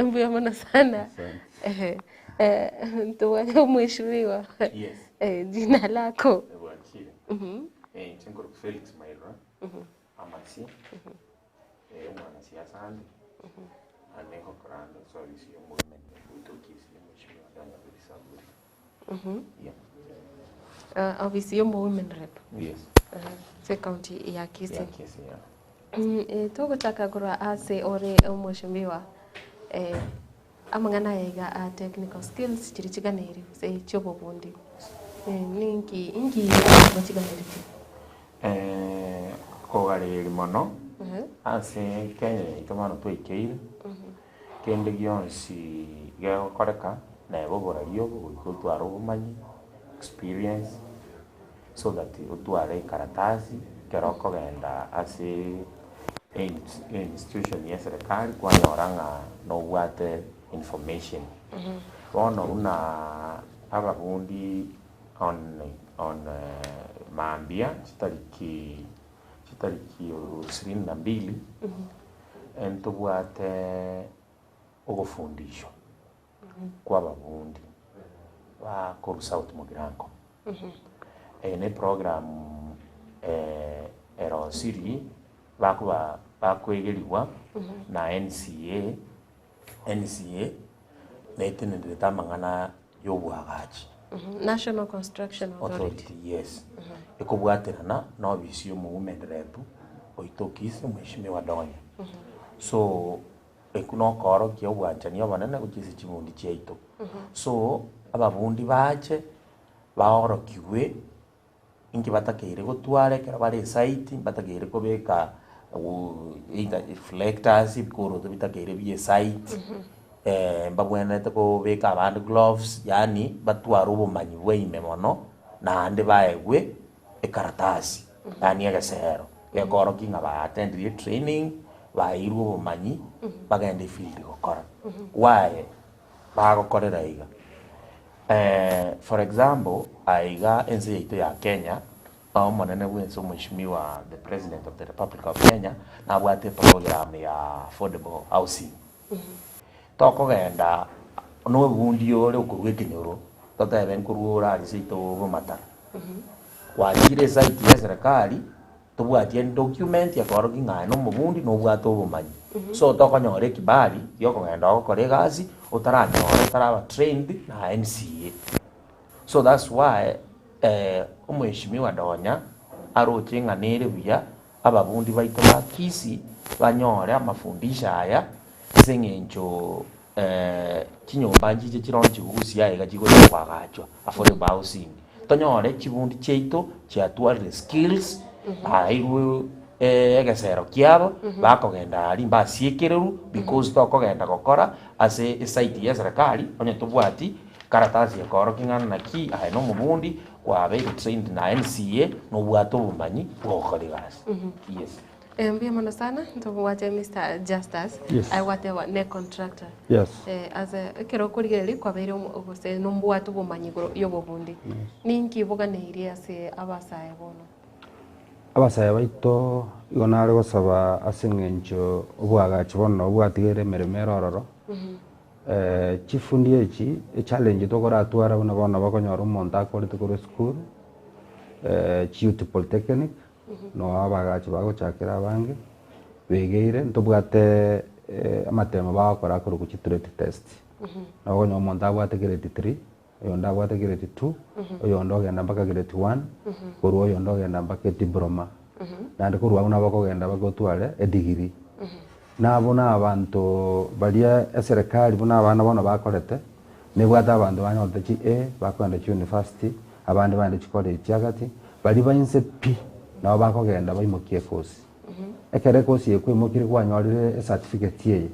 Mbuya mono sana. Asante. Ehe. Eh, ntobwate omweshimiwa. Yes. Eh, jina lako. Bwakire. Eh, inche nkorokwa Felix Mairura, Amasi, eh, omwanasiasa ande, naende ngokora ande ase ofisi ya omomenyi oito Kisii, Mheshimiwa Daniel Saburi. Yeah. Uh, ofisi ya women rep. Yes. Ase county ya Kisii. Ya Kisii, yeah. Mm, eh, togochaka korwa ase ore omweshimiwa eh, amang'ana aya iga a technical skills chiri chiganeri gose chiobobundi eh, ninki inki chiganereti? Eh, kogareri mono ase Kenya yaito bono twaikeire, kende gionsi gegokoreka neba oborari obo goika otware obomanyi, experience, so that otware ekaratasi ekero okogenda ase institution ya eserekari kwanyora ng'a nobwate information. Bono buna ababundi on on mambia chitariki chitariki ishirini na mbili, ntobwate ogofundishwa kwa ababundi ba korwa South Mugirango. Eye ne eprogram erosirie bakoba bakoegeriwa na NCA, NCA netenenerete amang'ana ya obwagachi. National Construction Authority. Authority, yes. Ekobwaterana na ofisi ya omowomen rep oito Kisii Mheshimiwa Donya. So ekwo nokorokia obwanchani obonene gochia ase chibundi chiaito. So ababundi bache baorokigwe inki batakeire gotwara ekero bare esite, mbatakeire kobeka either reflectors, ebikoroto bitakeire bia esite, mbabwenerete kobeka abande gloves, yaani batware obomanyi bwa ime mono, naende baegwe ekaratasi, yaani egesero, gekorokia ng'a ba attendire etraining, baeirwe obomanyi, bagende efield gokora. Why bagokorera iga? For example, aiga ense yaito ya Kenya, omonene bwa ense omweshimiwa the president of the republic of Kenya, nabwate eprogram ya affordable housing. Tokogenda na obundi ore okorwa ekenyoro, totebe nkorwa ore aria seito bomatara, gwachire esite ya eserekari, tobwati any document ekorokia ng'a aye na omobundi nobwate obomanyi. So tokonyora ekibali gia okogenda ogokora egasi, otaranyora otaraba trained na NCA. So that's why omweshimiwa Donya aroche ng'a nere buya ababundi baito ba Kisii banyore amafundisho aya ase eng'encho chinyomba nchiche chironchi gusii iga chigocha koagachwa affordable housing. Tonyore chibundi chiaito chiatwarire skills, baeirwe egesero kiabo, bakogenda aria mbasiekererwe because tokogenda gokora ase esite ya eserekari onye tobwati karatasi ekorokia ng'a naki aye na omobundi kwabeire trained na NCA nobwate obomanyi bwa gokora egasi. Yes. Eh, mbuya mono sana ntobwate Mr. Justus Yes. aye gwateba ne contractor Yes. eh, ase ekero okorigereria kwabeire omo- gose nombwate obomanyi igoro y'obobundi ninki boganeirie ase abasae bono? Abasae baito igo nare gosaba ase eng'encho oboagachi bono nabo bwatigaire emeremo ere ororo, chifundi echi echallenge tokoratwara buna bono bakonyora omonto akorete korwa esukuru, chi youth polytechnic, Noo abagachi bagochakera abange, begeire, ntobwate amatemo bagokora akorokwa chitrade test. Nabo okonyora omonto abwate grade three, oyonde abwate grade two, oyonde ogenda mpaka grade one, korwa oyonde ogenda mpaka ediploma. Naende korwa abwo nabo okogenda mpaka otware edegree. Nabo na abanto baria eserekari buna abana bono bakorete, nebwate abanto banyorete chi A bakogenda chiuniversity, abande bagende chicollege chia gati, baria ba inse pi nabo bakogenda baimokie ekosi. Ekero ekosi eye kwaimokirie kwanyorire ecertificate eye,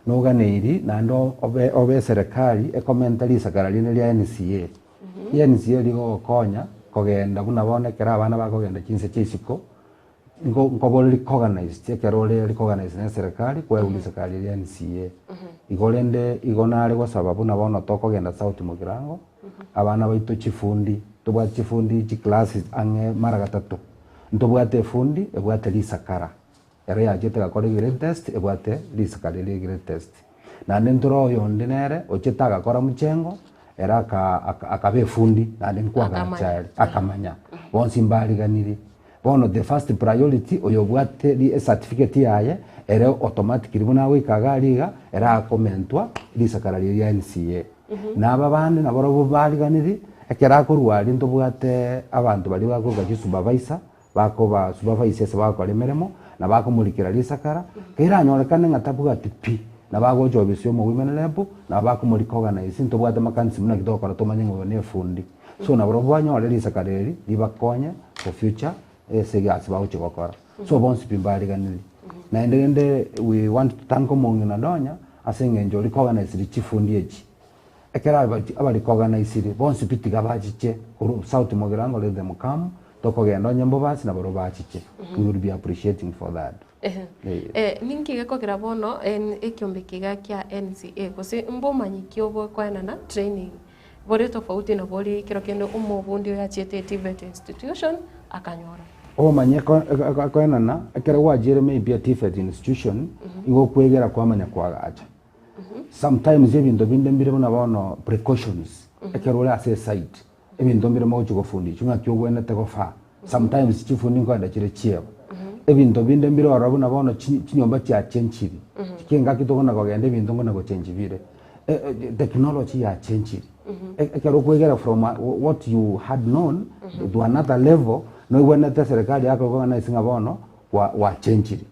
noganeiri naende obe obe eserekari ekomenta risakara rinde ria NCA. NCA rigogokonya kogenda buna bono ekero abana bakogenda chinse chia isiko, Nko nkobore recognized ekero ore recognized na eserekari kwaegwa risekari ria NCA. Igo rende igo nare gosaba buna bono tokogenda South Mugirango, abana baito chifundi, tobwate chifundi chiclasses ang'e mara gatato. Ntobwate efundi ebwate risakara, ero yachete egakora egrade test ebwate risakara eria egrade test. Naende ntore oyonde nere, ochete agakora mchengo, ere aka aka akaba efundi, naende nkwagacha ere, akamanya. Bonsi mbariganirie. Bono the first priority, oyobwate ri ecertificate yaye, ere automatically buna agoika iga aria iga, ere akomentwa risakara riria ria NCA. Na aba bande nabarobwo bariganirie, ekero akorwa aria ntobwate abanto baria bakoruka chisupervisor, bakoba supervise ase bagokora emeremo, na bakomorikera risakara, keranyorekane ng'a tabwati pi, nabo agocha obisi ya omowomen rep, nabo bakomorikoganise, ntobwate makanisi buna ki togokora tomanye ng'a oyo na efundi. So nabarobwo banyore risakara eri, ribakonye for future ase egasi bagochia gokora. So bonsi pi mbariganirie. Naende rende we want to thank omong'ina Donya, ase eng'encho orikoganisiri chifundi echi. Ekero abachi abarikoganisiri, bonsi pi tiga bachiche korwa South Mugirango let them come, tokogenda onye mbobasi nabarobwo bachiche. We will be appreciating for that. Ehe. Yes. Eh, ninki gekogera bono en ekiombe kiga kia NCA gose mbomanyi ki obokoenana training bore tofauti na bori kero kende omobundi oyo achiete TVET institution akanyora. Obomanyi eko eko ekoenana ekero gwachiire maybe a TVET institution, igo okwegera kwamanya koagacha. Sometimes ebinto binde mbire buna bono precautions, ekero ore ase esite, ebinto mbire mogochia gofundishwa ng'aki ogwenerete gofaa, sometimes chifundi nkoenda chire chieba. Ebinto binde mbire ororo buna bono chi chinyomba chiachenchiri, chikengaki tokona kogenda ebinto nkona gochenchi bire, technology yachenchiri, ekero okoegera from what you had known to another level, noigwenerete eserekari yakoorganize ng'a bono gwa gwachenchiri.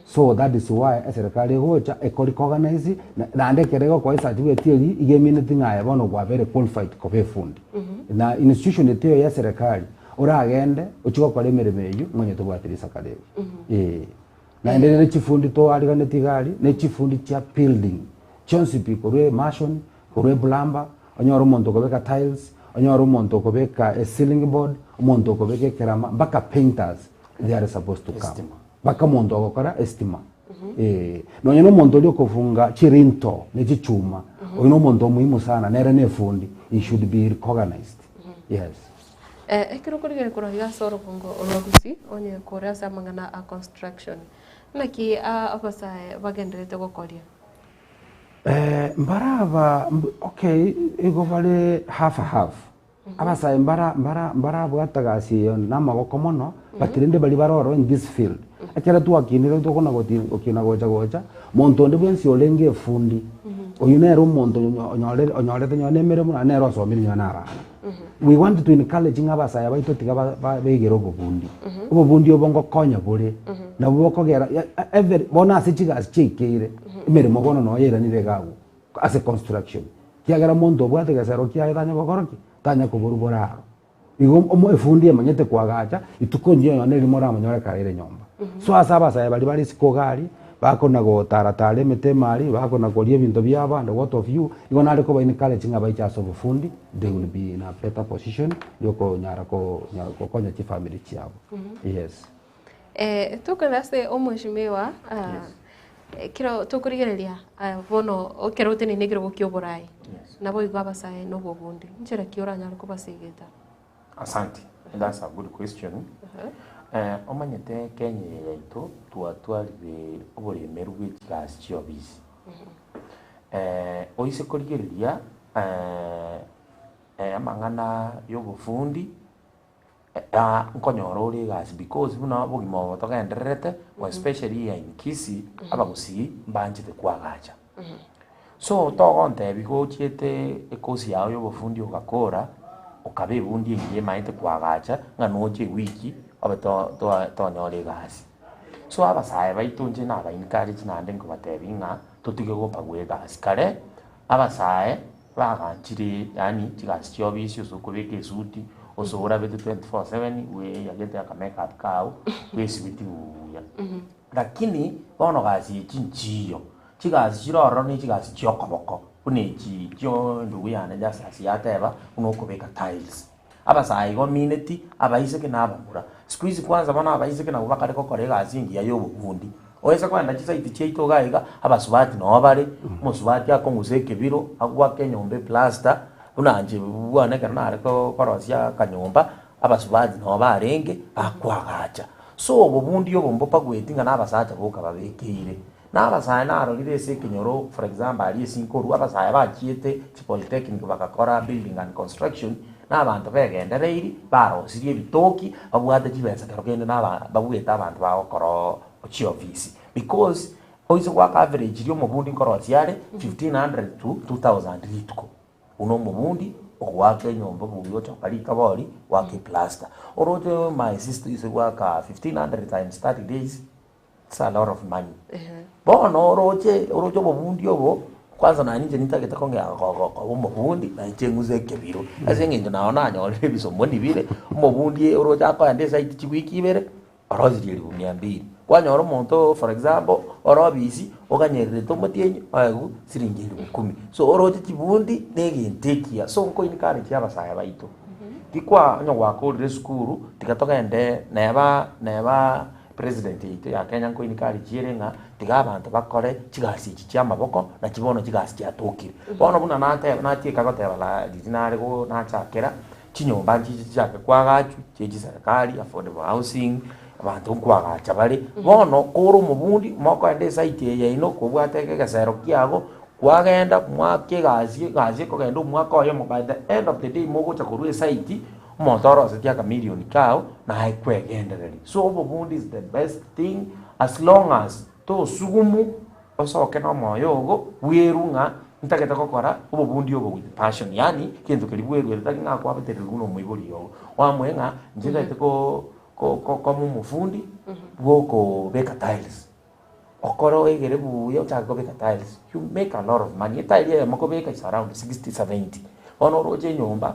So that is why eserekari egocha ekoricognise na naende ekero egokoa ecertificate eria iga emineti ng'a aye bono kwabeire qualified koba efundi. Na institution ete eyo ya eserekari oragende ochie gokora emeremo eywo ng'a onye tobwati risakara erio. Eeh. Naende rende chifundi toariganeti iga aria, ne chifundi chia building chionsi pi korwa emason, korwa eplumber, onyore omonto okobeka tiles, onyore omonto okobeka eceiling board, omonto okobeka ekerama, mpaka painters they are supposed to come. Estima. Mpaka omonto ogokora estima. Eh, nonya na omonto oria okofunga chirinto ne chichuma, oyo na omonto omuhimu sana, nere na efundi, he should be recognized. Yes. Eh, ekero okorigereria korwa iga ase orobongo orwa Gusii, onye kore ase amang'ana a construction, naki abasae bagendererete gokoria? Eh, mbaraba mb okay, igo bare half half. Abasae mbara mbara mbarabwata gasi eyo namagoko mono, but rende baria bare ororo in this field, ekero twakinire tokona goti gokina gocha gocha, monto onde bwensi orenge efundi, oywo nere omonto onyo onyorere onyorete nonye na emeremo naende nere osomire nonye na abana. We want to encourage ng'a abasae baito tiga ba ba baigere obobundi, obobundi obo ngokonya bore, nabo bokogera ya every bono ase chigasi chiaikeire, emeremo bono noyo yairanire iga abwo. Ase construction, kiagera monto obwate egesero kiaye tanya gokora ki? Tanya koborwa boraro. Igo omo efundi emanyete koagacha, rituko rigiya nonye na erimo oramonyore karaire nyomba. So ase abasae baria bare isiko iga aria, bakona gotara tara emete ime aria, bakona koria ebinto biabo and what of you, igo nare koba encourage ng'a baiche ase obofundi, they will be in a better position ya okonyara ko gokonya chifamiri chiabo, yes. Eh, tokogenda ase omweshimiwa, ah, ekero tokorigereria ah, bono ekero oteneine ekerogo kia oboraai, Yes. naboigo abasae na obobundi, nchera ki oranyare kobasegeta? Asante, that's a good question. Eh, omanyete Kenya eye yaito twatwarire oboremeru bwe chigasi chiobisi. Eh, oise korigereria eh, eh, amang'ana ya obofundi Nkonyora ore egasi because buna obogima obo togendererete, especially here in Kisii, abagusii mbanchete koagacha. So togontebia igo ochiete ekosi yago ya obofundi ogakora, okaba ebundi engiya emaete koagacha, ng'a noche ewiki obe to- to- tonyora egasi. So abasae baito inche naba encourage naende nkobatebia ng'a totige gopagwa egasi. Kare, abasae. Baganchire yaani chigasi chia obisi ase okobeka esuti, ase orabete 24/7 bweyagete aka make up kao, bwesibeti buuya. Lakini bono gasi echi nchiyo, chigasi chire ororo ne chigasi chia okoboko, buna echi chio endugu yane Justus yateba, buna okobeka tiles. Abasae igo mineti, abaiseke na abamura. Siku hizi kwanza bono abaiseke nabwo bakare gokora egasi engiya ya obobundi. Oise kogenda chisaiti chiaito iga iga, abasubati noo bare, omosubati akong'usa ekebiro, agoaka enyomba eplaster, buna inche bwane ekero nare ko korosia akanyomba, abasubati noo barenge, bakoagacha. So obobundi obo mbopagweti ng'a na abasacha boka babekeire. Na abasae narorire ase ekenyoro, for example aria ase nkorwa, abasae bachiete chipolytechnic bagakora building and construction, na abanto begendereiri, barosirie ebitoki, babwate chibesa kero kende na aba babuete abanto bagokora chiofisi. Because, oise goaka average riria omobundi nkorosia are 1500 to 2000 rituko. Buna omobundi ogoaka enyomba obobuya ochoka ritobori goaka eplaster. Oroche my sister oise goaka 1500 times 30 days, it's a lot of money. Bono oroche oroche obobundi obo, kwanza nonye inche nintagete kong'ea go- go koba omobundi, na inche ng'use ekebiro. Ase eng'encho nao nanyorire ebisomoni bire, omobundi oroche akoenda esite chiwiki ibere, orosirie elifu mia mbili. Kwanyora omonto for example, ore obisi, oganyererete omotienyi, oegwe siringi elifu kumi. So oroche chibundi, na egento ekiya. So nko encourage abasae baito, tikwa onye gwakorire esukuru, tiga togende neba neba president yaito ya Kenya nko encourage ere ng'a tiga abanto bakore chigasi echi chia amaboko, nachi bono chigasi chiatokire. Bono buna nateba natieka goteba la riria nare go nachakera, Chinyomba nchiche chichake koagachwa chie chiserikali, affordable housing, abanto nkoagacha bare. Bono kore omobundi, mokoenda esite eye yaino kobwate egesero kiago, kwagenda mwaka egasi egasi ekogenda omwaka oyomo by the end of the day mogocha korwa esite, omonto orosetie akamilion kao, naye kwegendereria. So obobundi is the best thing as long as tosugumu. Osoke nomoyo ogo bweru ng'a ntagete gokora obobundi obo with passion, yaani gento keria bweruete tari ng'a kwabetererigwe buna omoibori ogo. Oamue ng'a inche ntagete ko ko koba omofundi bwokobeka tiles, okore oegere buya ochake kobeka tiles, you make a lot of money. Etile eyemo kobeka is around 60, 70. Bono oroche enyomba.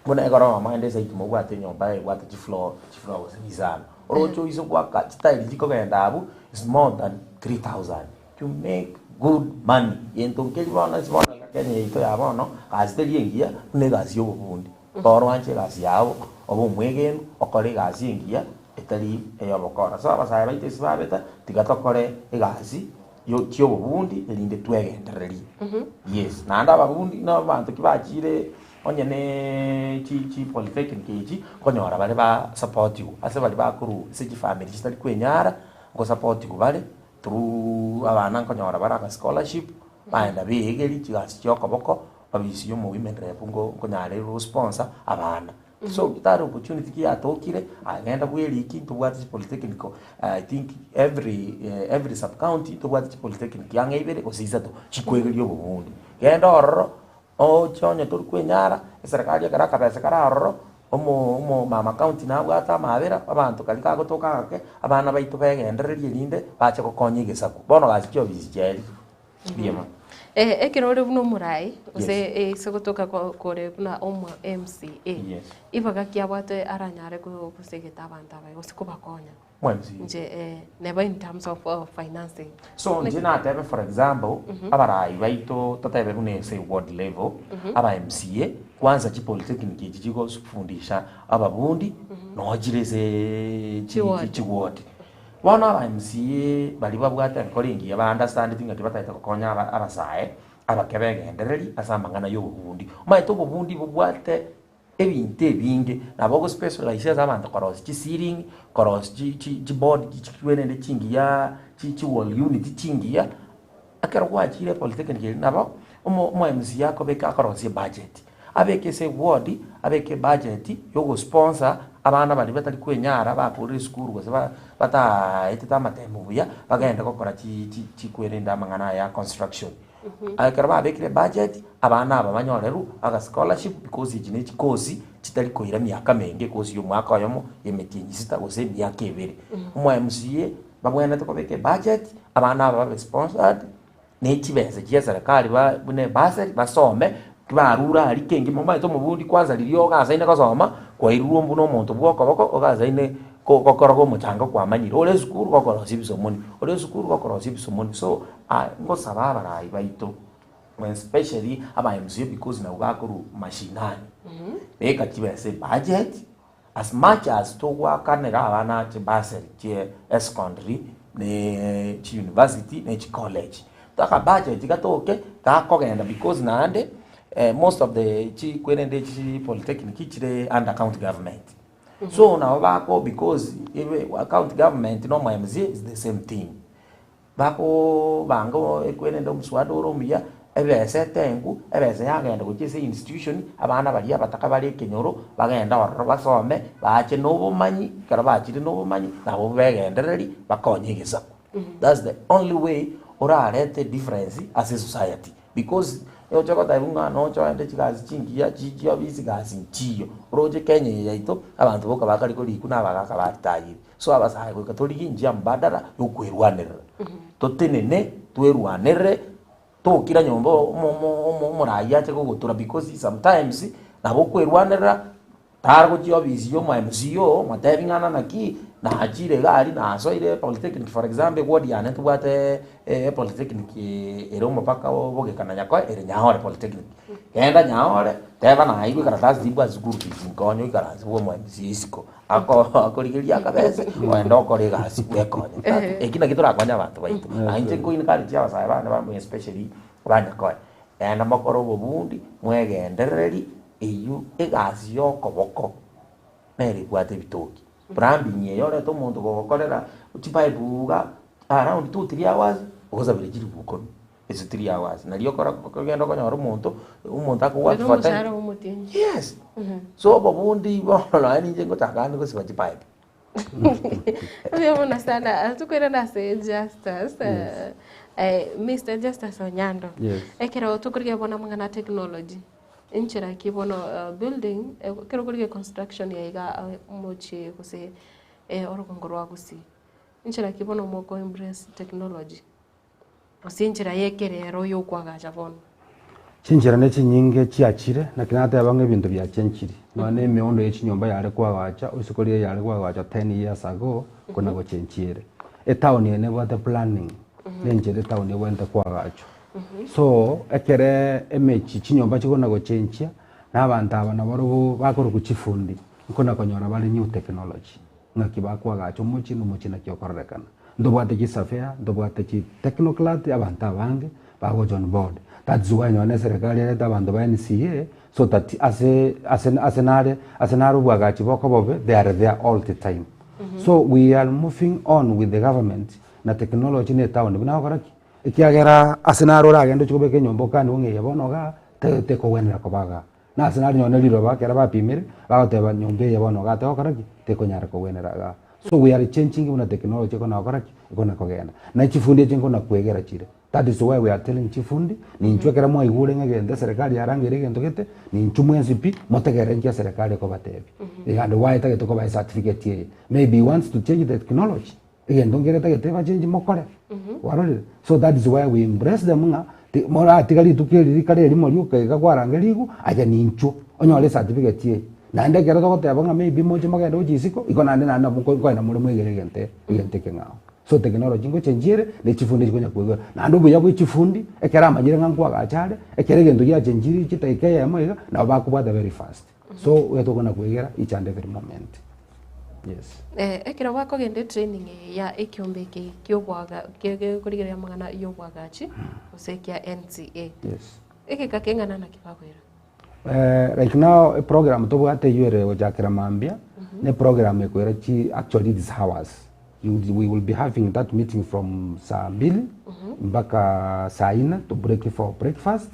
Buna ekero omoende ase ekimo obwate enyomba ebwate chifloor, chifloor gose isano, oroche oise goaka chitairi chikogenda abwo is more than 3000, you make good money. Gento nkeri bono ase bono iga Kenya yaito ya bono, gasi teri engiya buna egasi ya obobundi. Bono oanche egasi yago, obe omwegenu, okore egasi engiya etari eya obokora. So abasae baito ase babete, tiga tokore egasi yo chiobobundi erinde twegendererie. Yes, naende ababundi na abanto ki bachire Onye ne chi chi polytechnic echi, nkonyora bare ba supportiwa, ase baria bakorwa ase chifamiri chitari kwenyara, ngosapotiwa bare through abana nkonyora bare aga scholarship, baenda beegeria chigasi chia okoboko, obisi ya omo women rep nko nkonyara ere gosponsor abana. So that opportunity ki yatokire, aye genda bweriki ntobwate chipolytechnic I think every every sub county ntobwate chipolytechnic ang'e ibere gose isato, chikoegeria obobundi. Genda ororo. Oche onye tori kwenyara, eserekari ekero akabesa kare aroro, omo omo mama county nabwate amabera, abanto karia kagotoka agake, abana baito begendererie erinde bache gokonya egesaku. Bono gasi chiofisi chiaerire. Mbuya mono. Ekero ore buna omorai, gose ase gotoka kore buna omo MCA, Yes. ibaga ki abwate aranyare gosegeta abanto abaye gose kobakonya? Mwensi. Inche eh, neba in terms of uh, financing. So inche natebe for example, abarai baito totebe buna ase ward level, aba MCA, kwanza chipolytechnic echi chigofundisha ababundi, noo chire ase chi- Chiward. chiward. Bono aba MCA baria babwate enkoro engiya ba understandeti ng'aki batagete gokonya aba abasae, abake begendereri ase amang'ana ya obobundi. Omanyete obobundi bobwate Ebinto ebinge, nabo ogospecialise ase abanto korosia chiceiling, korosia chi chi chiboard chikwenende chingiya, chi chiwall unit chingiya, ekero gwachire polytechnic eria nabo omo omo MCA akobeka akorosia ebudget, abeke ase eward, abeke ebudget ya ogosponsor abana baria batari kwenyara bakorire esukuru gose ba bataaetete amatemo buya, bagende gokora chi chi chikwerende amang'ana aya ya construction. Ekero babekire ebudget, abana aba banyorerwe aga scholarship because echi ne chikosi chitari koira emiaka menge, ekosi ya omwaka oyomo, ya emetienyi sita gose emiaka ebere. Omo MCA babwenerete kobeka ebudget, abana aba babe sponsored, ne chibesa chia eserekari ba buna ebursary basome, kibarure aria kengima omanyete omobundi kwanza riria ogasaine gosoma, kwairurwe buna omonto bwa okoboko ogasaine ko gokoroga omochango kwamanyire, ore esukuru gokorosia ebisomoni, ore esukuru gokorosia ebisomoni so. Aa ngosaba abarai baito, especially aba MCA because nabwo bakorwa mashinani, beka chibesa ebudget as much as togoakanera abana chibursary chie esecondary ne chiuniversity ne chicollege. Aka budget gatoke gakogenda because naende most of the chikwerende echi chipolytechnic chire under county government. So nabo bako because ebe county government na omo MCA is the same thing. Bakobanga ekwenende omoswada ore omuya, ebesa etengu, ebesa yagenda gochia ase institution, abana baria abataka bare ekenyoro, bagende ororo basome, bache na obomanyi, ekero bachire na obomanyi, nabo begendereri bakonye egesaku. That's the only way orarete edifference ase esociety because oche gotebiwa ng'a noche oende chigasi chingiya chiobisi gasi nchiyo, oroche Kenya eye yaito, abanto boka bakare korikwa na abagaka baritayire. So abasae goika torigie enchia mbadala yokwerwanerera, totenene twerwanerere, tokira nyomba omo omo omo omorai ache gogotura because sometimes nabo okwerwanerera tara gochia ofisi ya omo MCA oo omotebi ng'a naki nachire iga aria nasoire polytechnic for example eward yane ntobwate epolytechnic ere omopaka o bogeka na nyakoe ere nyaore polytechnic. Genda nyaore teba naeirwe ekaratasi timbwati school fees nkonye oikaranse bwa omo MCA isiko. Ako akorigeria akabese ogenda okore egasi bwekonye. Eki naki torakonye abanto baito. Na inche nko encourage abasae bane bamwe especially ba Nyakoe, genda mokore obobundi, mwegendereri eywo egasi ya okoboko nere ebwate ebitoki. Plumbing eye orete omonto gogokorera chipipe iga around two three hours, ogosabire chiribu ikomi ase three hours. Nari okora okogenda okonyora omonto, omonto akogoaka Oyo for ten omoshahara bw'omotienyi. Yes. So obobundi bono nonye ninche ngochaka ande gosiba chipipe. Mbuya mono sana tokoirana ase Justus eh, Mr. Justus Onyando Yes. ekero tokorigia bono amang'ana a technology enchera ki bono building ekero okorigia construction ya iga omochie gose orogongo rwa Gusii enchera ki bono moko embrace technology Gose enchera y'ekerero y'okoagacha bono. Chinchera ne chinyinge chiachire, naki nateba ng'a ebinto biachenchiri. Nonya na emeondo ye chinyomba yare koagacha, isiko riria yare koagachwa ten years ago, kona gochenchia ere. Etown eye nebwate planning, na enchera etown ebwenerete koagachwa. So, ekere emechie chinyomba chikona gochenchia, na abanto aba nabarobwo bakorokwa chifundi, nkona konyora bare new technology. Ng'aki bakoagacha omochie, na omochie naki okororekana. Ntobwate chisafea, ntobwate chi technocrat, abanto abange bagocha on board. That's why nonye na eserekari erete abanto ba NCA so that ase ase ase nare ase nare obwagachi bokoba obobe they are there all the time. So we are moving on with the government na technology na etown buna gokora ki? Ekiagera ase nare oragende oche kobeka enyomba okaniwe ng'a eye bono igaa tekogwenera koba igaa. Na ase nare nonya riroba ekero bapimire, bagoteba nyomba eye bono iga tegokora ki? Tekonyara kogwenera igaa. So we are changing buna technology ekona gokora ki? Ekona kogenda. Na chifundi echi nkona kwegera chire. That is why we are telling chifundi, ninchwe ekero mwaigure ng'a egento eserekari yarangeire egento gete, ninchwe mwensi pi, motegerere nki eserekari ekobatebia. And why etagete kobaa ecertificate eye. Maybe wants to change the technology. Egento nkere etagete ebachengi mokore, kwarorire? So that is why we embrace them ng'a ti moratiga rituko eri rikare erimo rioka iga kwarangerigwe, aye ninchwo, onyore ecertificate eye. Naende ekero togoteba ng'a maybe moche mogende gochia isiko, igo naende naende nabo nkoenda more mwegere egento egento ekeng'ao. So technology ngochenchia ere, na echifundi chikonya koigwera. Naende obuya bwa echifundi, ekero amanyire ng'a nkoagacha are, ekero egento giachenchiri chidakika eyemo iga, nabo bakobwata very fast. So iga tokona kwegera each and every moment. Yes. Eh, ekero bakogenda etraining eye ya ekiombe eke kiobwaga gekorigereria amang'ana y'obwagachi gose ekia NCA. Yes. Egeka keng'ana naki bakoira? Eh, like now eprogram tobwate eywo ere gochakera mambia, ne eprogram ekoira chi actually it is hours. You we will be having that meeting from saa mbili mpaka saa nne to break for breakfast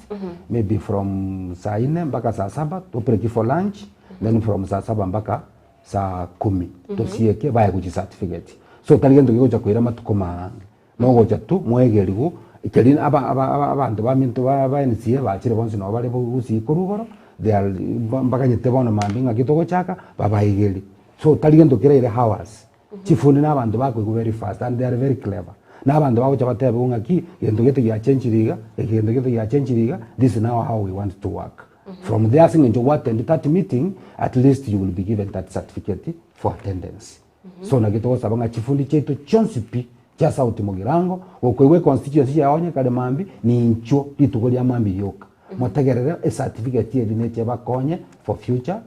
maybe from saa nne mpaka saa saba to break for lunch then from saa saba mpaka saa kumi tosieke baegwe chicertificate so tari gento kegocha koira amatuko maange nogocha tu mwegerigwe ekeri aba aba aba abanto baminto ba ba NCA bachire bonsi nabo bare gusii korwa igoro they are mbaganyete bono mambia ng'aki togochaka babaegerie so tari gento keraire hours. Chifundi na abanto bakoigwa very fast and they are very clever. Na abanto bagocha batebiwa ng'aki gento gete giachenchire iga, eke gento gete giachenchire iga, this is now how we want to work. From there ase eng'encho gwa attend that meeting, at least you will be given that certificate for attendance. So naki togosaba ng'a chifundi chiaito chionsi pi chia South Mugirango, gokoigwa econstituency yago onye kare mambia, ninchwo rituko ria mambia rioka. Motegerere ecertificate eria neche ebakonye for future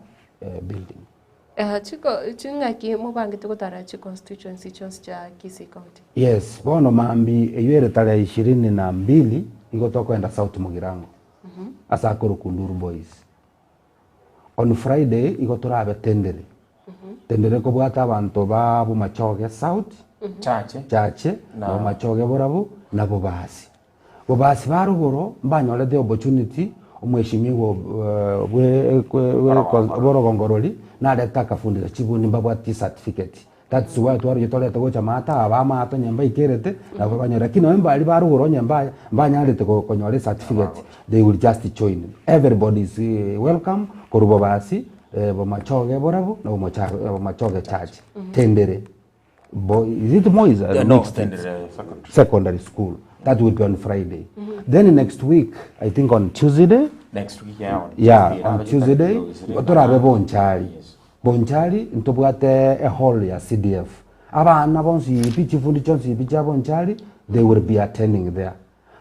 building. Chiko ching'aki mobangete gotara chiconstituency chionsi chia Kisii County? Yes, bono mambi eywo ere tarehe ishirini na mbili igo tokoenda South Mugirango ase akorokwa Nduru Boys. On Friday igo torabe Tendere. Tendere kobwate abanto ba Bomachoge South. Chache. Chache, Na- na Bomachoge Borabu, na Bobasi. Bobasi ba rogoro mbanyorete opportunity omweshimiwa bwe borogongo rori narete akafundisa chibundi mbabwate chicertificate. That's why twaroche torete gocha maate aba ba maate onye mbaikerete nabo banyore lakini nonye mbari ba rogoro onye mba mbanyarete konyora ecertificate they will just join. Everybody is welcome korwa Bobasi, Bomachoge Borabu na Bomachoge Church Tendere. Bo, is it Moi's? Yeah, no, Mixed Tendere Secondary. Secondary school. That will be on Friday. Then next week, I think on Tuesday, Next week, yeah, on yeah, Tuesday, on rather, Tuesday, Tuesday, torabe Bonchari. Yes. Bonchari ntobwate a hall ya CDF. Abana bonsi ipi chifundi chonsi ipi cha Bonchari, they will be attending there.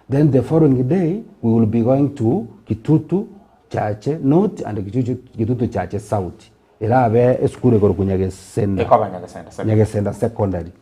Then the following day, we will be going to Kitutu Chache North and Kitutu, Kitutu Chache South. Erabe esukuru ekoroku Nyagesenda. Ekoba Nyagesenda Secondary. Nyagesenda Secondary.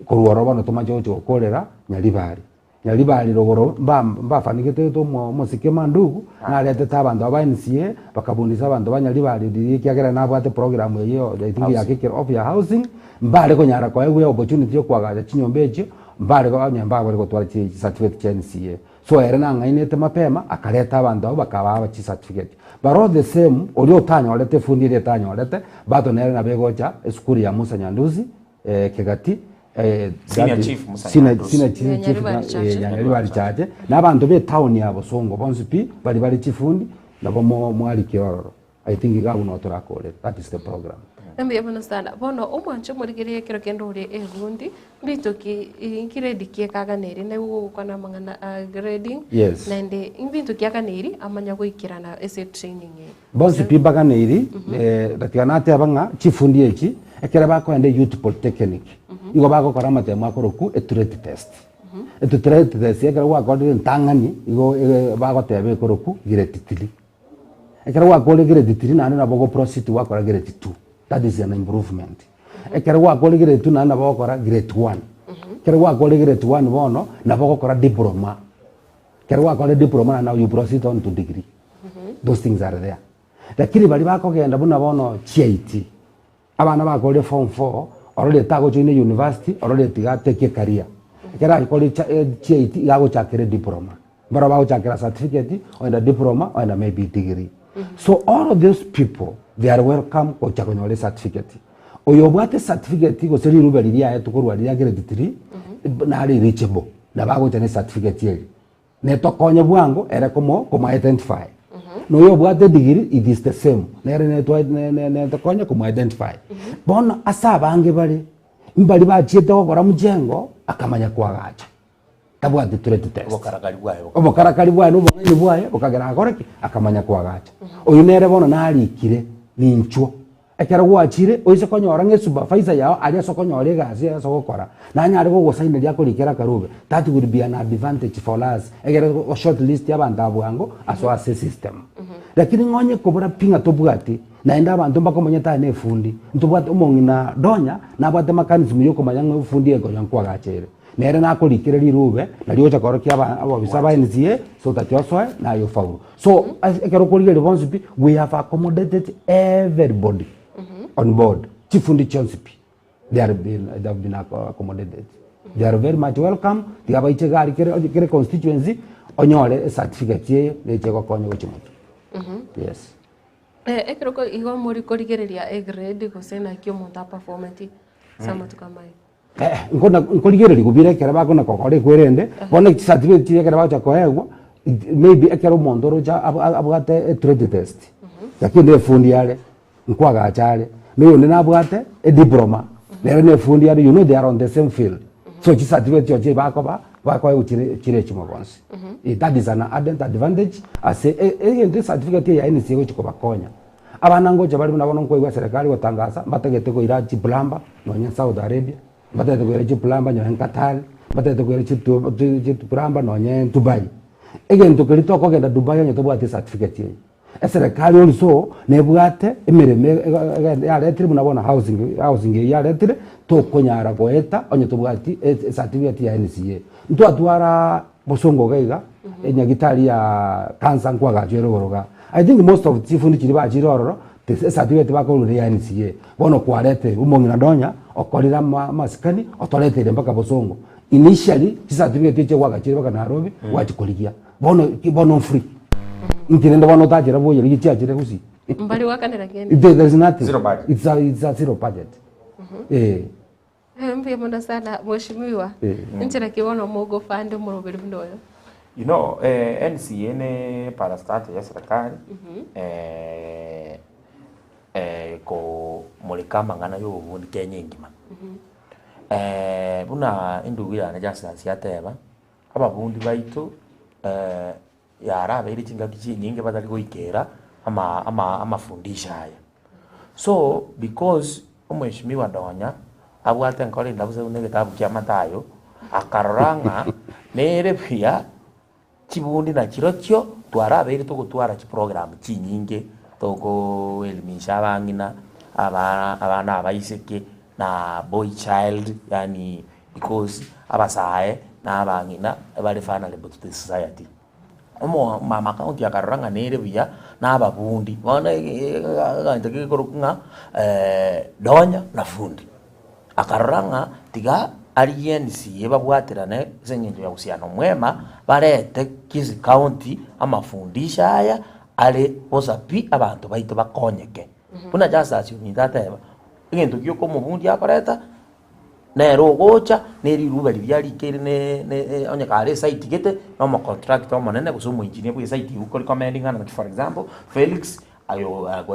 Korwa ororo bono tomache gochia gokorera Nyaribari. Nyaribari rogoro mba mbafanigete omo omosike Mandugu, naretete abanto aba NCA, bakabundisa abanto ba Nyaribari riria ekiagera nabwate program eyio I think ya kekero of ya housing, mbare konyara koegwa opportunity ya koagacha chinyomba echio, mbare onye mbabare gotwara chi certificate chia NCA. So ere nang'ainete mapema, akareta abanto abwo bakabaa chicertificate. But all the same, oria otanyorete efundi eria etanyorete, bado nere nabo egocha esukuru ya Musa Nyandusi, Kegati, Senior that Chief Musa Senior, Nyandusi. Senior Chief, Ya Chief, Nyaribari Chache. ya Nyaribari Chache, na abanto be etown ya Bosongo bonsi pi, bari bare chifundi, nabo mo mwarikia ororo. I think iga abwo noo torakorere, that is the program. Mbuya mono sana. Bono omwanche omorigereria ekero kende ore egundi, mbito ki ngiredi ki ekaganeri naigwe gogokwana amang'ana a grading, Yes. naende mbinto ki aganeri amanya goikerana ase etraining eye. Bonsi pi mbaganeiri, tiga nateba ng'a chifundi echi ekero bakoenda Youth Polytechnic, igo bagokora amatemo akorokwa etrade test. Etrade test ekero gwakorire entang'ani igo bagoteba ekorokwa grade three. Ekero gwakorire grade three naende nabo ogo proceed gwakora grade two, that is an improvement. Ekero gwakorire grade two naende nabo ogokora grade one. Ekero gwakorire grade one bono, nabo ogokora diploma. Ekero gwakorire diploma naende nabo you proceed on to degree. Those things are there. Lakini baria bakogenda buna bono CIT, Abana bakorire form four, orore tagojoina university, orore tiga atake ecareer. Ekero akorire cha CIT iga agochakera ediploma. Mbaro bagochakera certificate, oenda diploma, oenda maybe degree. So all of those people, they are welcome gocha konyora ecertificate. Oyo obwate ecertificate gose rirube riria aetwe korwa riria grade three, nare eligible, nabo agocha na ecertificate eria. Netokonye bwango ere komo komo identify. Na oyo obwate edigiri it is the same nere netwa ne- ne- netokonye komo identify. Bono ase abange bare, mbari bachiete gokora mjengo akamanya koagacha, tabwati trade test. Obokarakari bwaye boka. Obokarakari bwaye na obong'aini bwaye bokagera akore ki? Akamanya koagacha. Oyio nere bono narikire ninchwo. Ekero gwachire, oise konyora ng'a esupervisor yao aria ase okonyora egasi ase ogokora, nanyare gogosaineria akorikere akarube, that will be an advantage for us, egere go shortlist abanto aba bwango asoe ase esystem. Lakini ng'a onye kobora pi ng'a tobwati, naende abanto mbakomanyete aye na efundi, ntobwate omong'ina Donya, nabwate mechanism ya okomanya ng'a efundi eye konya nkoagacha ere. Nere nakorikere rirube, nario ogocha korokia aba abobisa ba NCA, so that osoe, naye ofaulu. So ase ekero okorigereria bonsi pi, we have accommodated everybody on board, chifundi chionsi pi, they are been, they have been accommodated. They are very much welcome, tiga baiche iga aria kere onye kere constituency, onyore ecertificate eye, neche egokonye gochia motwe. Yes. Ekero ko igo mori korigereria egrade gose naki omonto aperformeti ase amatuko amaye. Nkona nkorigereria gobira ekero bakona gokora ekwerende, bono chicertificate chiria ekero bagocha koegwa, maybe ekero omonto oroche abwate etrade test, lakini na efundi are, nkoagacha are, na oyonde nabwate ediploma, nere na efundi are, you know they are on the same field. So chicertificate chio chiri bakoba, bakoegwa chire chire echimo bonsi. That is an added advantage ase egento ecertificate eye yaye nese egochi kobakonya. Abana ngocha bare buna bono nkoigwa eserekari gotangasa, mbatagete koira chiplumber nonye Saudi Arabia, mbatagete koira chiplumber nonye Qatar, mbatagete koira chitu chiplumber nonye Dubai. Egento keria tokogenda Dubai onye tobwati ecertificate eye. Eserekari also nebwate emeremo yaretire buna bono housing housing eywo yaretire, tokonyara goeta onye tobwati ecertificate ya NCA. Ntwatwara bosongo iga iga, enyagitari ya cancer nkwagachwa ere igoro igaa. I think most of chifundi chiria bachire ororo. Ecertificate bakorwa ne ya NCA. Bono kwarete omong'ina Donya okorire ama amasikani otoreteire mpaka bosongo. Initially chicertificate echi gwagachire mpaka Nairobi gwachikorigia. Bono ki bono free. Inki rende bono otachera bwoye rigia chiachire gusii. Mbari goakanera kende. There is nothing. Zero budget. It's a, it's a zero budget. Eh. Mbuya mono sana mheshimiwa. Eh. Inchera ki bono mogofanda omoroberi buna oyo? You know, eh, NCA ne parastatal ya serikali eh, eh, komoreka amang'ana ya obobundi Kenya engima. Eh, buna endugu yane Justus ateba, ababundi baito eh, yarabeire chingaki chinyinge batari goikera ama ama amafundisho aya. So, because omweshimiwa Donya abwate enkoro endabu se buna egetabu kia Mathayo, akarora ng'a nere buya chibundi nachirochio twarabeire togotwara chiprogram chinyinge togoelimisha abang'ina, aba abana abaiseke na boy child yaani because abasae na abang'ina bare vulnerable to the society. Omo mama county akarora ng'a nere buya na ababundi, bono egento gekorokwa ng'a donya na fundi. Akarora ng'a tiga arigie NCA babwaterane ase eng'encho ya uhusiano mwema, barete Kisii county amafundisho aya are bosa pi abanto baito bakonyeke. Buna Justus ominto ateba, egento gioka omobundi akoreta. Nere ogocha ne riruba riria rikeire ne ne onye kare esite gete, na omocontractor omonene gose omoengineer bwa esite eywo okorecommend ng'a naki for example, Felix aye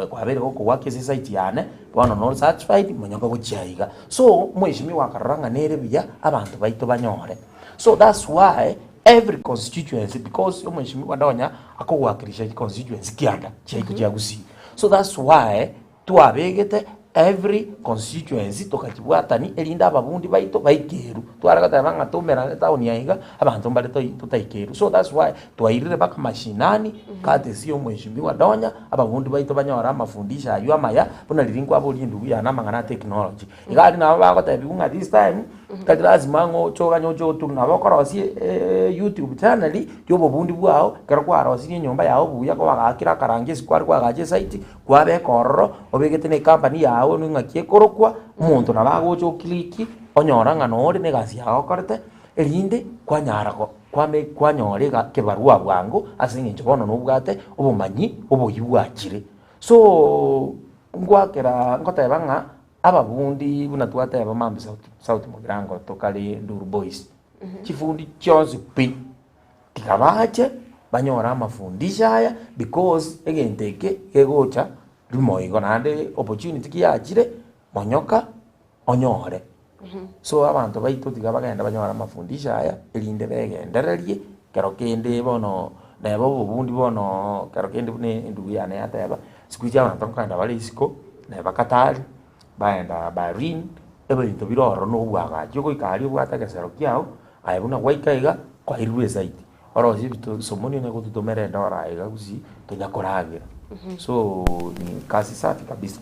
kwabeire gokogoaka ase esite yane, bono nore satisfied monyoka gochia iga. So, omweshimiwa akarora ng'a nere buya abanto baito banyore. So that's why every constituency because omweshimiwa nonya akogoakirisha chiconstituency kianda chiaito chia gusii, so that's why Twabegete every constituency tokachibwatani erinde ababundi baito baikerwe. Tware goteba ng'a tomerane etown eye iga, abanto mbare toi totaikerwe. So that's why twairire mpaka mashinani, courtesy ya omweshimiwa Donya, ababundi baito banyore amafundisho aywo amaya, buna riria nkwaboria endugu yane amang'ana a technology. Iga aria nabo bagotebiwa ng'a this time, tari lazima ng'a oche oganye oche oture, nabo okorosia youtube channel ya obobundi bwao, ekero kwarosirie enyomba yago buya kwagaakire akarangi ase kware kwagacha esite, Kwabeka ororo, obegete na ecompany yao ng'aki ekorokwa, omonto nabo agocha oclick, onyora ng'a nore na egasi yago okorete, erinde kwanyara go kwame kwanyora ega kebarua bwango ase eng'encho bono nobwate obomanyi oboyia bwachire. Sooo ngwakera ngoteba ng'a ababundi buna twateba mambia south south mugirango tokare nduru boys, chifundi chionsi pi. Tiga bache banyore amafundisho aya because egento eke kegocha rimo igo naende opportunity ki yachire monyoka onyore. So abanto baito tiga bagende banyore amafundisho aya erinde begendererie kero kende bono neba obobundi bono kero kende buna endugu yane yateba, siku hizi abanto nkogenda bare isiko neba Qatar, baenda Bahrain, ebinto bire ororo na obwagachi ogoika aria obwate egesero kiago. Aye buna gwaika iga, kwairwe esaidi, orosie ebito somoni onye gototomera endoro aye iga gusii, tonya koragera. So ni kazi safi kabisa.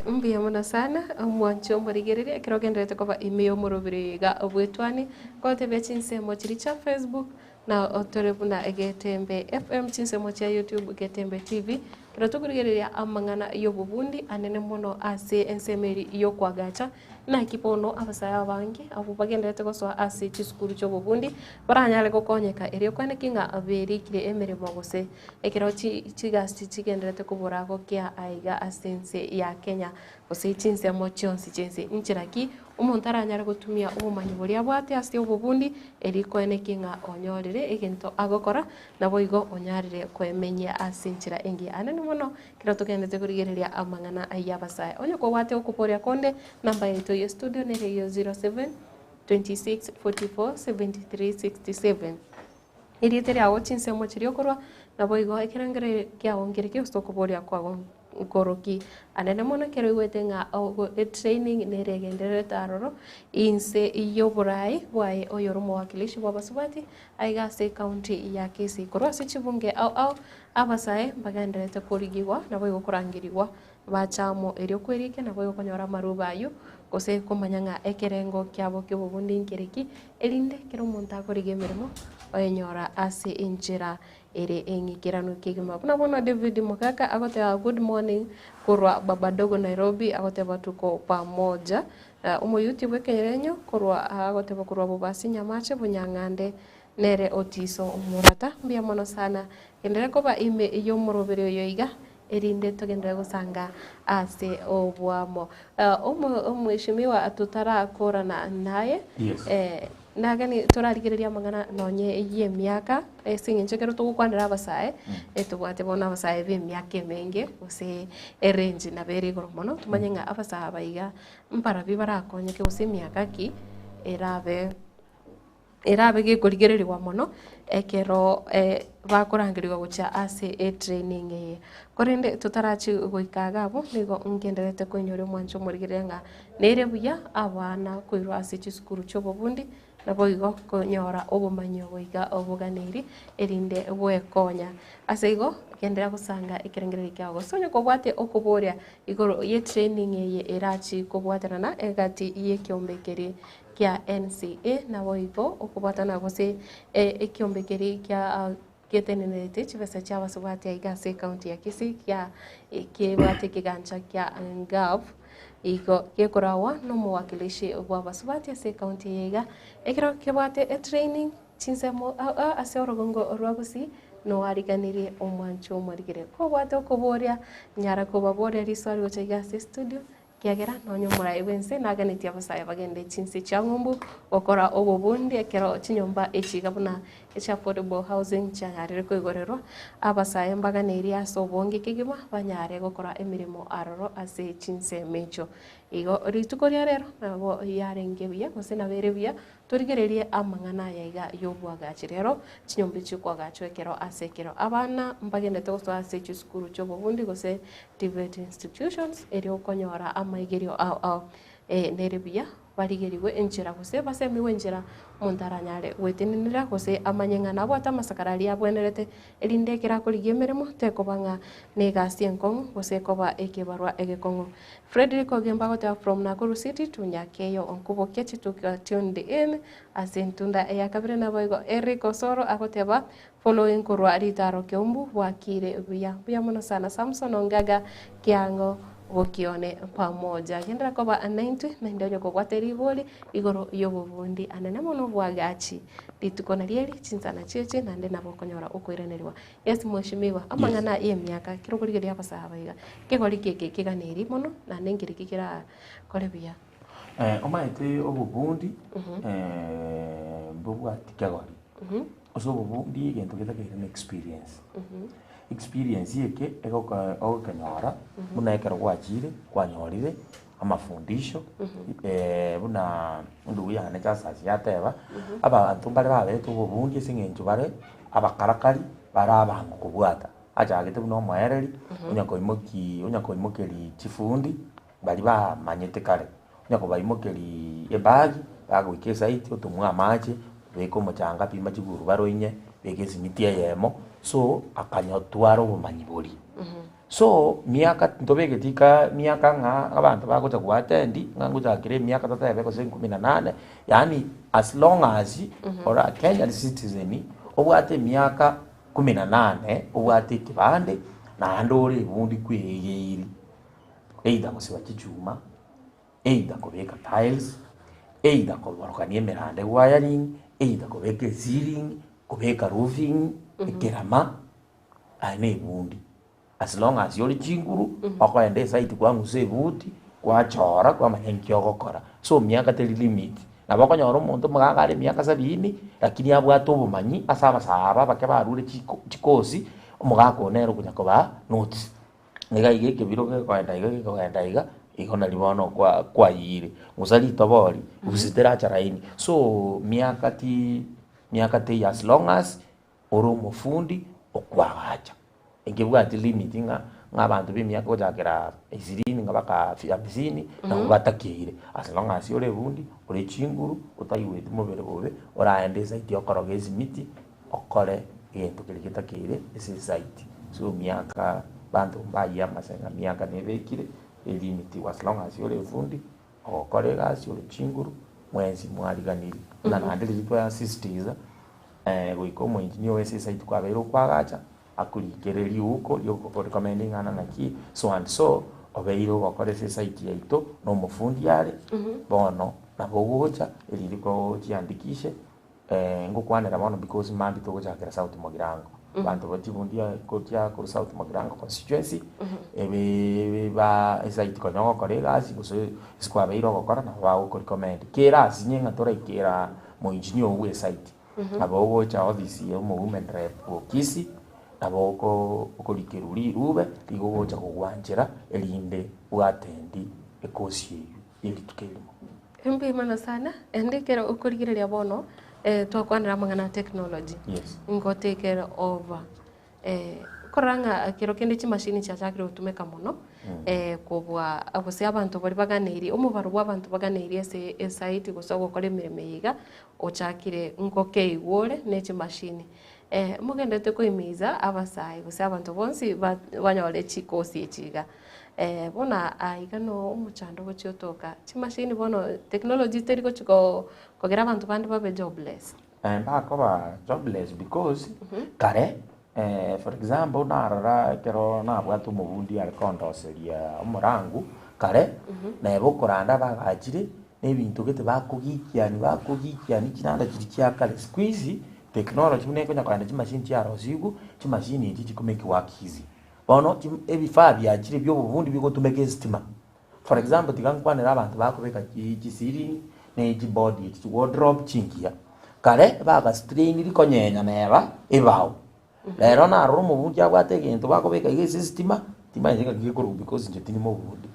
Mbuya mono sana, omwanche omorigereria, ekero ogendererete koba ime y'omorobiri iga obwetwani, ngotebia chinsemo chiria chia Facebook, na otore buna Getembe FM, chinsemo chia YouTube Getembe TV, ekero tokorigereria amang'ana y'obobundi anene mono ase ensemo eria y'okoagacha. Naki bono abasae abange abwo bagendererete gosoa ase chisukuru chi'obobundi baranyare gokonyeka erio kwaneki ng'a berikire emeremo gose ekero chigasi chigendererete kobora gokia aiga ase ense ya Kenya gose chinsemo chionsi chi'ense. Inchera ki omonto aranyare gotumia obomanyi boria abwate ase obobundi erio koeneki ng'a onyorire egento agokora naboigo onyarire koemenyia ase enchera engiya. Anene mono Ekero togenderete korigereria amang'ana ay'abasae. Onye kobwate okoboria konde, namba yaito ye studio nere eyio 07 26 44 73 67. Erieta riago chinsemo chiria okorwa, naboigo ekerengererio kiago nkere ki gose okoboria kwago nkoroki. Anene mono ekero oigwete ng'a ogo etraining nere egendererete aroro, inse y'oborai bwaye oyore omowakilishi bw'abasubati, aiga ase ecounty ya Kisii. Korwa ase chibunge ao ao, Abasae mbagendererete korigigwa, naboigo korangerigwa, bacha amo erio kwerikia, naboigo konyora amarube ayio, gose komanya ng'a ekerengo kiabo ki'obobundi nkere ki, erinde ekero omonto akorigia emeremo, Oyenyora ase enchera ere eng'ikeranu kegima. Buna bono David Mogaka agoteba good morning korwa Babadogo Nairobi agoteba tuko pamoja. Omoyuti bw'ekerenyo korwa agoteba korwa Bobasi Nyamache Bonyang'ande nere Otiso Omorata. Mbuya mono sana. Genderera koba ime y'omoroberi oyo iga erinde togenderere gosanga ase oboamo. Omweshimiwa totarakorana naye, Yes. nagani torarigereria amang'ana nonye y'emiaka ase eng'encho ekero togokwanera abasae, tobwate bono abasae b'emiaka emenge gose erange nabo ere igoro mono, tomanye ng'a abasae aba iga mbarabwo barakonyeke gose emiaka ki erabe. Erabe gekorigererigwa mono ekero bakorangerigwa gochia ase etraining eye. Korende totarachie goika iga abwo, nigo ngendererete koinyora omwancho omorigereria ng'a nere buya abana koirwa ase chisukuru chia obobundi, naboigo konyora obomanyi obo iga oboganeiri erinde gwekonya. Ase igo, genderera gosanga ekerengererio kiago gose onye kobwate okoboria igoro ye training eye erachie kobwatanana egati ye ekeombe keria kia NCA, naboigo okobwatana gose ekiombe keria kia getenenerete chibesa chia abasubati aiga ase ecounty ya Kisii kia kebwate ekegancha kia Ngav igo gekoragwa na omowakilishi bwa abasubati ase ecounty eye iga ekero kebwate etraining chinsemo ao ao ase orogongo rwa Gusii noariganirie omwancho omorigere. Kobwate okoboria nyara kobaboria riswali gocha iga ase estudio. Ekiagera nonya omoraai bw'ense naganetie abasae bagende chinse chia ng'umbu gokora obobundi ekero chinyomba echi iga buna echi affordable housing chianyarire koigorerwa, abasae mbaganeirie ase obonge kegima banyare gokora emeremo aroro ase chinsemo echio. Igo rituko ria rero nabo yarenge buya gose nabo ere buya Torigererie amang'ana aya iga y'oboagachi. Rero chinyomba echi chikoagachwa ekero ase ekero. Abana mbagendete gosoa ase chisukuru chi'obobundi gose TVET institutions erio konyora amaigerio ao ao. Nere buya barigerigwe enchera gose basemigwe enchera omonto aranyare gwetenenera gose amanye ng'a nabwate amasakara aria abwenerete erinde ekero akorigia emeremo tekoba ng'a negasi enkong'u gose ekoba ekebarwa egekong'u. Fredrick Ogembo agoteba from Nakuru City to Nyakeyo Onkubokia chituka tuned in ase entunda eya kabere naboigo Eric Osoro agoteba following korwa Ritaro Keumbu bwakire buya mbuya mono sana Samson Ongaga Kiang'o Bokione pamoja gendera koba naintwe naende onye kobwate ribori igoro yobobundi anene mono bwagachi rituko nario eri chinsana chieche naende nabo okonyora okoiranerigwa Yes mweshimiwa, amang'ana y'emiaka ekero okorigereria abasae aba iga, ekegori eke keganeiri mono naende nkereki kerakore buya. Omanyete obobundi mbobwati kegori, ase obobundi egento getakeire na experience. Experience eke egoka ogokenyora buna ekero gwachire kwanyorire amafundisho buna endugu yane Justus yateba, abanto mbare babete obobundi ase eng'encho bare abakarakari bare abango kobwata. Achagete buna omoereri, onya koimoki onya koimokeria chifundi baria bamanyete kare, onya kobaimokeria ebagi, bagoika esite otomwa amache, beka omochanga, pima chigurubaro inye, beka esimiti eyemo, so akanyotwara obomanyi boria. So miaka ntobegeti ika miaka ng'a abanto bagocha goattend ng'a ngochakera emiaka totebe gose ikomi na nane, yaani as long as ore a Kenyan citizen, obwate emiaka kumi na nane, obwate ekebande, naende ore ebundi kweegeiri, either gosiba chichuma, either kobeka tiles, either koborokania emeranda ewiring, either kobeka eceiling, kobeka roofing, ekerama. Aye na ebundi, as long as ore chinguru, okoenda esite kwang'usa ebuti, kwachora kwamanya nki ogokora. So miaka teri limit, nabo okonyora omonto omogaka are emiaka sabini, lakini abwate obomanyi ase abasae aba abake barure chiko chikosi, omogaka oyo nere okonya kobaa notes. Iga iga ekebiro gekoenda iga gekoenda iga, igo nari bono kwa kwayire, ng'usa ritobori, gose teracha laini. So miaka ti miaka teiyo as long as. Ore omofundi okwagacha, ekebwati limit ng'a ng'a abanto b'emiaka gochakera ishirini ng'a baka hamsini nabo batakeire. As long as ore ebundi, ore chinguru, otaigweti mobere bobe, oraende esite okoroge esimiti, okore egento keria getakeire ase esite. So miaka banto mbayie amase ng'a miaka nebekire elimit as long as ore efundi, ogokora egasi ore chinguru, mwensi mwariganirie. Buna naende riria twasisitiza. Goika omoengineer oye ase esite kwabeire okoagacha, akorikere riuko riogokorecommend ng'a naki so and so, obeire ogokora ase esite yaito, na omofundi are, bono nabo ogocha erinde kochiandikishe ngokwanera bono because mambia togochakera South Mugirango. Abanto ba chibundi gochia korwa South Mugirango constituency, ebeeee ba esite konya ogokora egasi gose ase kwabeire ogokora nabo bagokorecommend. Kera asinye ng'a toraikera moengineer oywo bwa esite, nabo ogocha office ya omo women rep o Kisii, nabo oko okorikerwa rirube, rigo ogocha kogwanchera erinde bwatendi ekosi eywo ya rituko erimo. Mbuya mono sana, naende ekero okorigereria bono, twakwanera amang'ana a technology, Yes. ngo take over, nkorora ng'a kero kende chimashini chiachakire gotumeka mono, kobua gose abanto baria baganeirie, omobaro bwa abanto baganeirie ase esite gose ogokora emeremo eye iga, ochakire ngokeigwa ore ne chimashini. Mogenderete koimiza abasae gose abanto bonsi ba banyore chikosi echi iga. Bono aiga no omochando ogochia otoka, chimashini bono technology teri gochi ko kogera abanto bande babe jobless. Mbakoba jobless because kare for example narora ekero nabwate omobundi are kondoseria omorangu kare, neba okoranda abagachire na ebinto gete bakogikiani bakogikiani chinanda chiria chia kare. Siku hizi technology buna ekonya kogenda chimashini chiarosigwe, chimashini echi chikomake work easy. Bono chim ebifaa biachire bia obobundi bigotumeka esitima. For example, tiga nkwanere abanto bakobeka chi chiceiling ne chiboard echi chiwardrobe chingiya. Kare bagastrainiri konyenya neba ebao. Rero narora omobundi abwate egento bakobeka iga ase esitima, timanyeti ng'aki gekorwa because inche tindi mobundi.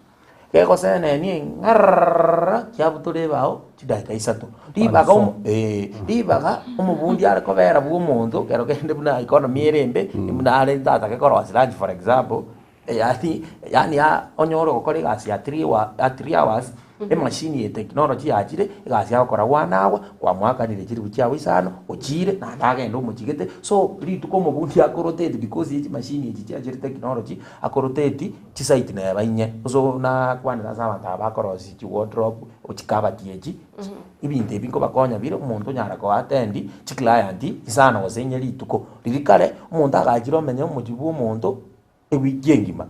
Gegosenenia ng'arrrrrrra kiabutora ebao chidakika isato. Ribaga omo eh, ribaga omobundi are kobera bwa omonto ekero kende buna economy ere embe, buna are ntatake korosia lunch for example, yaani yaani onyore ogokora egasi ya three wa ya three hours, emashini ye technology yachire, egasi agokora one hour, kwamoakanire chiribu chiago isano, ochire naende agende omochigete, so rituko omobundi akorotate because ye chimashini echi chiachire technology, akorotate chisite neba inye, gose nakwanera ase abanto aba bakorosia chiwardrobe, chikabati echi, ebinto ebi nkobakonya bire, omonto onyara koattend chiclient isano gose inye rituko. Riria kare, omonto agachire omenye omochie bwa omonto, ewiki engima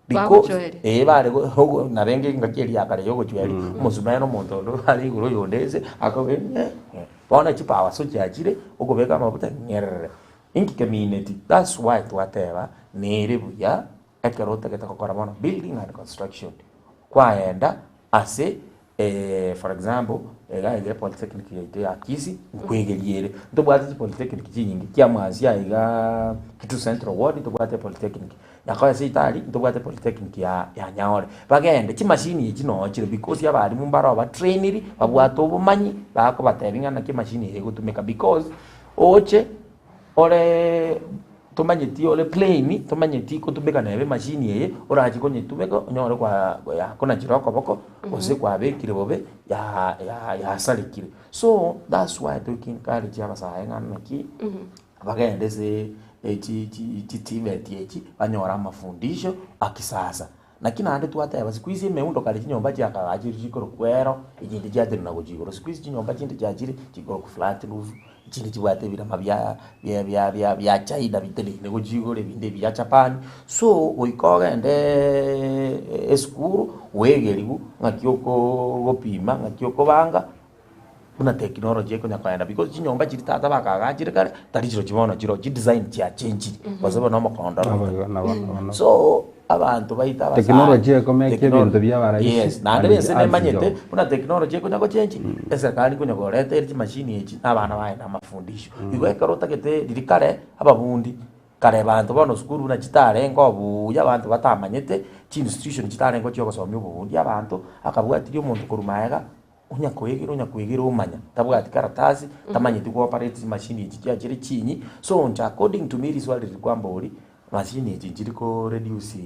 because Bagochweria. eh bare go ogo narenge engaki eria ya kare ya ogochweria, omosumeno omonto onde are igoro oyonde inse akobe ng'e ng'e. Bono chipower so chiachire, okobeka amafuta ng'erere. Inki kemineti? That's why twateba nere buya ekero otagete gokora bono building and construction, kwaenda ase For example, iga iga epolytechnic yaito ya Kisii, nkwegeria ere. Ntobwate chipolytechnic chinyinge, kiamwansi aye igaa Kitui Central Ward ntobwate epolytechnic, Nyakoe seito aria ntobwate epolytechnic ya ya Nyaore. Bagende, chimashini echi noo chire because abalimu mbaro batrainiri, babwate obomanyi, bakobatebia ng'a naki emashini eye egotumeka because, oche Ore tomanyeti ore plain, tomanyeti kotumeka neba emachine eye, orache konyetumeka onyore kwa yakonachire okoboko, gose kwabekire bobe ya ya yasarekire. So that's why toki encourage abasae ng'a naki, bagende ase echi chi chitiveti echi, banyore amafundisho a kisasa. Naki naende twateba, siku hizi emeundo kare chinyomba chiakagachirwe chikorokwa ero, echinde chiatenena gochia igoro. Siku hizi chinyomba chinde chiachire chikorokwa flat roof, echinde chibwate ebirama bia bia bia bia bia China biteneine gochia igoro, ebinde ebia Japan. So, goika ogendeeee esukuru, oegerigwe ng'aki okogopima, ng'aki okobanga, buna technology ekonya koenda because chinyomba chiria tata bakagachire kare, tari chirochio bono chiro chidesign chiachenchiri, gose bono omokondoro Nabo igo, nabo, nabo, nabo. So, abanto baito abasae Technology ekomeka technology- ebinto biaba rahisi, Yes, naende and ense it adds nemanyete job. buna technology ekonya gochenji, eserikari nkonya koreta ere chimashini echi na abana baye na amafundisho. Igo ekero otagete riria kare, ababundi, kare banto bono sukuru buna chitarenge obuya abanto batamanyete, chiinstitution chitarenge chia ogosomia obobundi abanto, akabwatirie omonto korwa maega, Onya koegera onya koegera omanya, tabwati karatasi, tamanyeti go operate chimashini echi chiachire chinyi, so inche according to me riswali riri kwambori, mashini echi nchiri ko reduce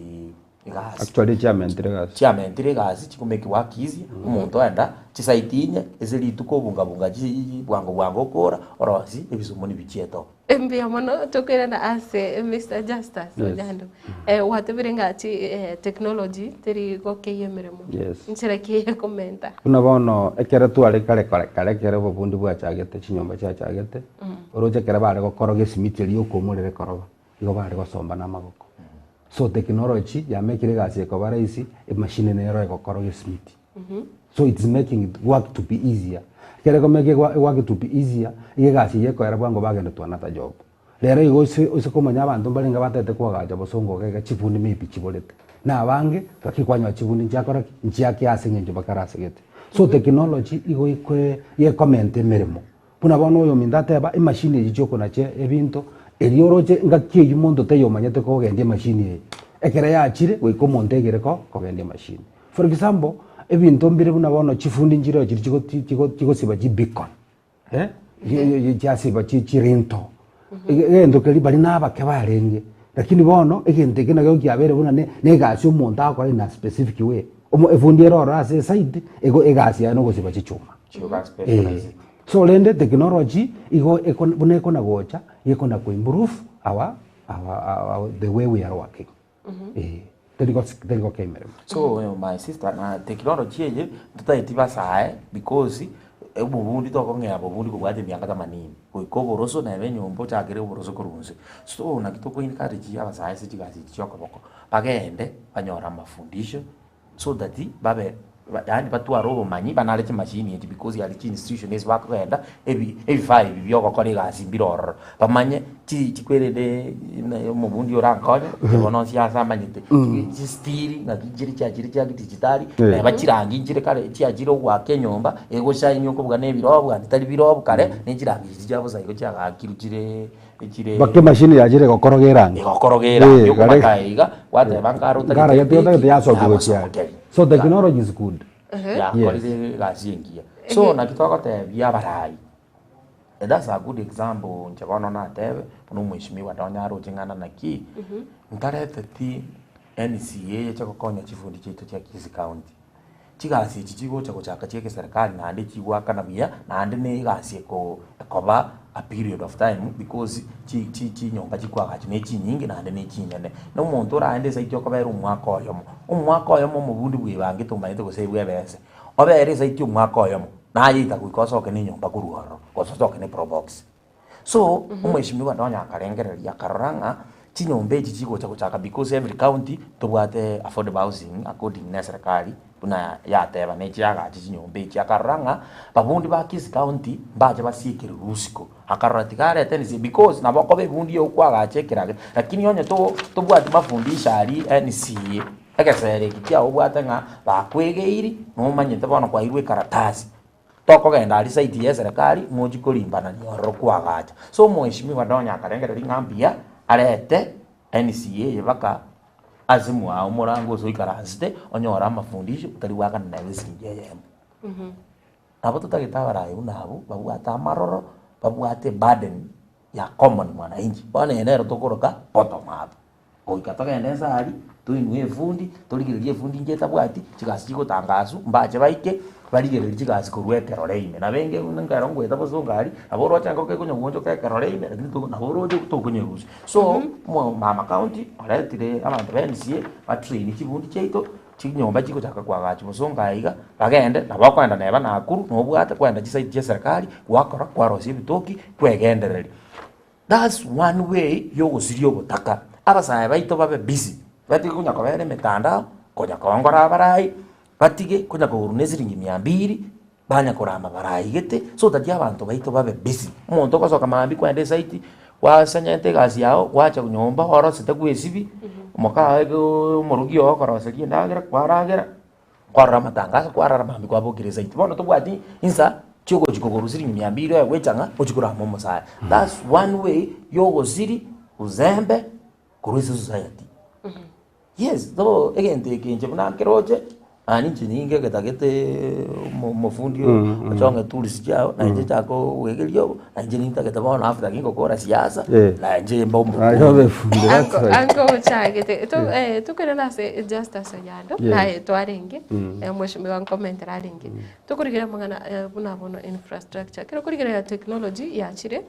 egasi. Actually chiamentire egasi. Chiamentire egasi chikomake work easy, omonto oenda chisaiti inye, ase rituko obunga bunga chii bwango bwango okora, orosie ebisumu nibichiete oo. Mbuya mono tokoirana ase Mister Justus Yes. Onyando. Eh, gwatebire ng'a chi eh, technology teri gokeyia emeremo. Yes. Nchera ki ekomenta? Buna bono ekero tware kare kare kare ekero obobundi bwachagete chinyomba chiachagete, oroche ekero bare gokoroga esimiti eria okoumorera ekoroba, igo bare gosomba na amagoko. So technology yamekire egasi ekoba rahisi, emachine nero egokoroga esimiti. So it's making it work to be easier. Ekero ekomeka ewa work to be easier, iga egasi eyio ekoera bwango bagenda to another job. Rero igo ase ase komanya abanto mbarenge batagete koagacha bosongo iga iga chibundi maybe chiborete. Na abange, lakini kwanyora chibundi nchiakora ki? Nchiake ase eng'encho bakarasegete. So technology igo ekoe iga ekomenta emeremo. Buna bono oyominto ateba, emashini eyio chiokonacha ebinto, erio oroche ngaki eyio monto taiyo omanyete kogendia emashini eye. Ekero yachire, goika omonto egere ko kogendia emashini. For example, ebinto mbire buna bono chifundi nchireo chiria chigo chigo chigosiba chibeacon, eh, chiasiba chi chirinto, ege egento keria baria na abake barenge, lakini bono egento ekio nakio kiabeire buna ne na egasi omonto agokora in a specific way. Omo efundi ere ororo ase eside, ego egasi yaye nogosiba chichuma. Chiba Eh, specialized. so rende technology igo eko buna ekona gocha, gekona ko improve our our our the way we are working. Eh, teri gos teri gokea emeremo. So my sister na technology eye totaeti basae because obobundi tokong'ea bobundi kobwate emiaka themanini goika oboroso neba enyomba ochakere oboroso korwa inse. So naki toko encourage abasae ase chigasi echi chia okoboko bagende banyore amafundisho so that babe yaani batware obomanyi banare chimashini echi because aria chi institution ase bakogenda ebi ebifaa ebi bia ogokora egasi mbire ororo, bamanye chi chikwerende naye omobundi orankonye, inche bono nsi ase amanyete, chistiri ng'aki nchire chiachire chia kidijitali, neba chirangi nchire kare chiachire ogoaka enyomba, egoshine okobuga na ebirobu naende tari birobu kare, na echirangi chiria chia bosa igo chiagakirwe chireee chire Mpaka emashini yachire egokoroga erangi. Egokoroga erangi, Eh, okomata kare- iga, gwateba nkare otagete Nkare otagete yasokia gochia are. yagosokeria. So technology is good. Yakorire egasi engiya. So naki togotebia abarai, that's a good example inche bono natebe, buna omweshimiwa nonye aroche ng'ana naki, ntareteti NCA eche gokonya chifundi chiaito chia Kisii County. Chigasi echi chigocha gochaka chia egeserikali naende chigoakana buya, naende na egasi eko ekoba a period of time because chi chi chinyomba chikoagachwa na echinyinge naende na echinene. Na omonto oraende esaiti okobera omwaka oyomo, omwaka oyomo omobundi bwebangete omanyete gose bwebese, obere esaiti omwaka oyomo, naye goika osoke na enyomba korwa ororo, gose osoke na eprobox. So, omweshimiwa nonya akarengereria akarora ng'a chinyomba echi chigocha gochaka because every county tobwate affordable housing according na eserekari buna yateba na echiagache chinyomba echi, akarora ng'a babundi ba Kisii county mbache basiekere rusiko, akarora tiga arete NCA because nabo okoba ebundi eye okoagacha ekerage lakini onye to tobwati mafundisho aria NCA, egesero eki kiago obwate ng'a bakwegeiri nomanyete bono kwairwe ekaratasi. Tokogenda aria side ya eserekari ng'ochi korimbanania ororo kwagacha. So omweshimiwa nonya akarengereria ng'a mbuya arete NCA eye mpaka ase mwao omorango ase oikaransete onyore amafundisho otari goakana neba esiringi eyemo. Nabo totagete abarayi buna abwo babwate amaroro, babwate eburden ya common mwananchi. Bono eye nero tokoroka bottom up. Goika togende ense aria, toinwe efundi, torigererie efundi inche etabwati, chigasi chigotangaswa, mbache baike, barigererie chigasi korwa ekerore ime. Nabo enge buna nkero ngoeta bosongo aria, nabo oroche engoko ekonya goonchoka ekerore ime, lakini to nabo oroche tokonyerusia. So, omo mama county oretire abanto ba MCA, batraini chibundi chiaito, chinyomba chigochaka koagachwa bosongo aya iga, bagende, nabo okoenda neba Nakuru, nobwate kwenda chisite chia eserekari, gwakora, kwarosia ebitoki, kwegendereria. That's one way yogosiria obotaka. Abasae baito babe busy, batige konya kobera emetandao, konya koongora abarai, batige konya kogorwa na esiringi mia mbiri, banya korama barai gete, so that abanto baito babe busy. Omonto ogosoka mambia kwaenda esite, gwasanyete egasi yago, gwacha nyomba orosete gwesibia, moka ogo omorogi ogo okoroseria endagera, kwaragera. Kwarora amatangaso, kwarora mambia kwabokire esaiti. Bono tobwati insa chiogochi kogorwa siringi mia mbiri oye gwechang'a ochie korama omosae. That's one way yogosiri uzembe korwa ase esociety. Yes, so egento eke inche buna nkeroche, naende inche ninge egetagete omo omofundi oyo ochonge tools chiago, na inche nchake oboegeria obo, na inche nintagete bono after gingokora siasa, Eh. na inche mbe Aye omofundi. obe efundi, that's Anko right. anko ochagete to eh, tokoirana ase Justus Oyando Yes. naye twarenge eh, mheshimiwa nkomentera arenge tokorigereria amang'ana eh, buna bono infrastructure ekero okorigereria technology yachire.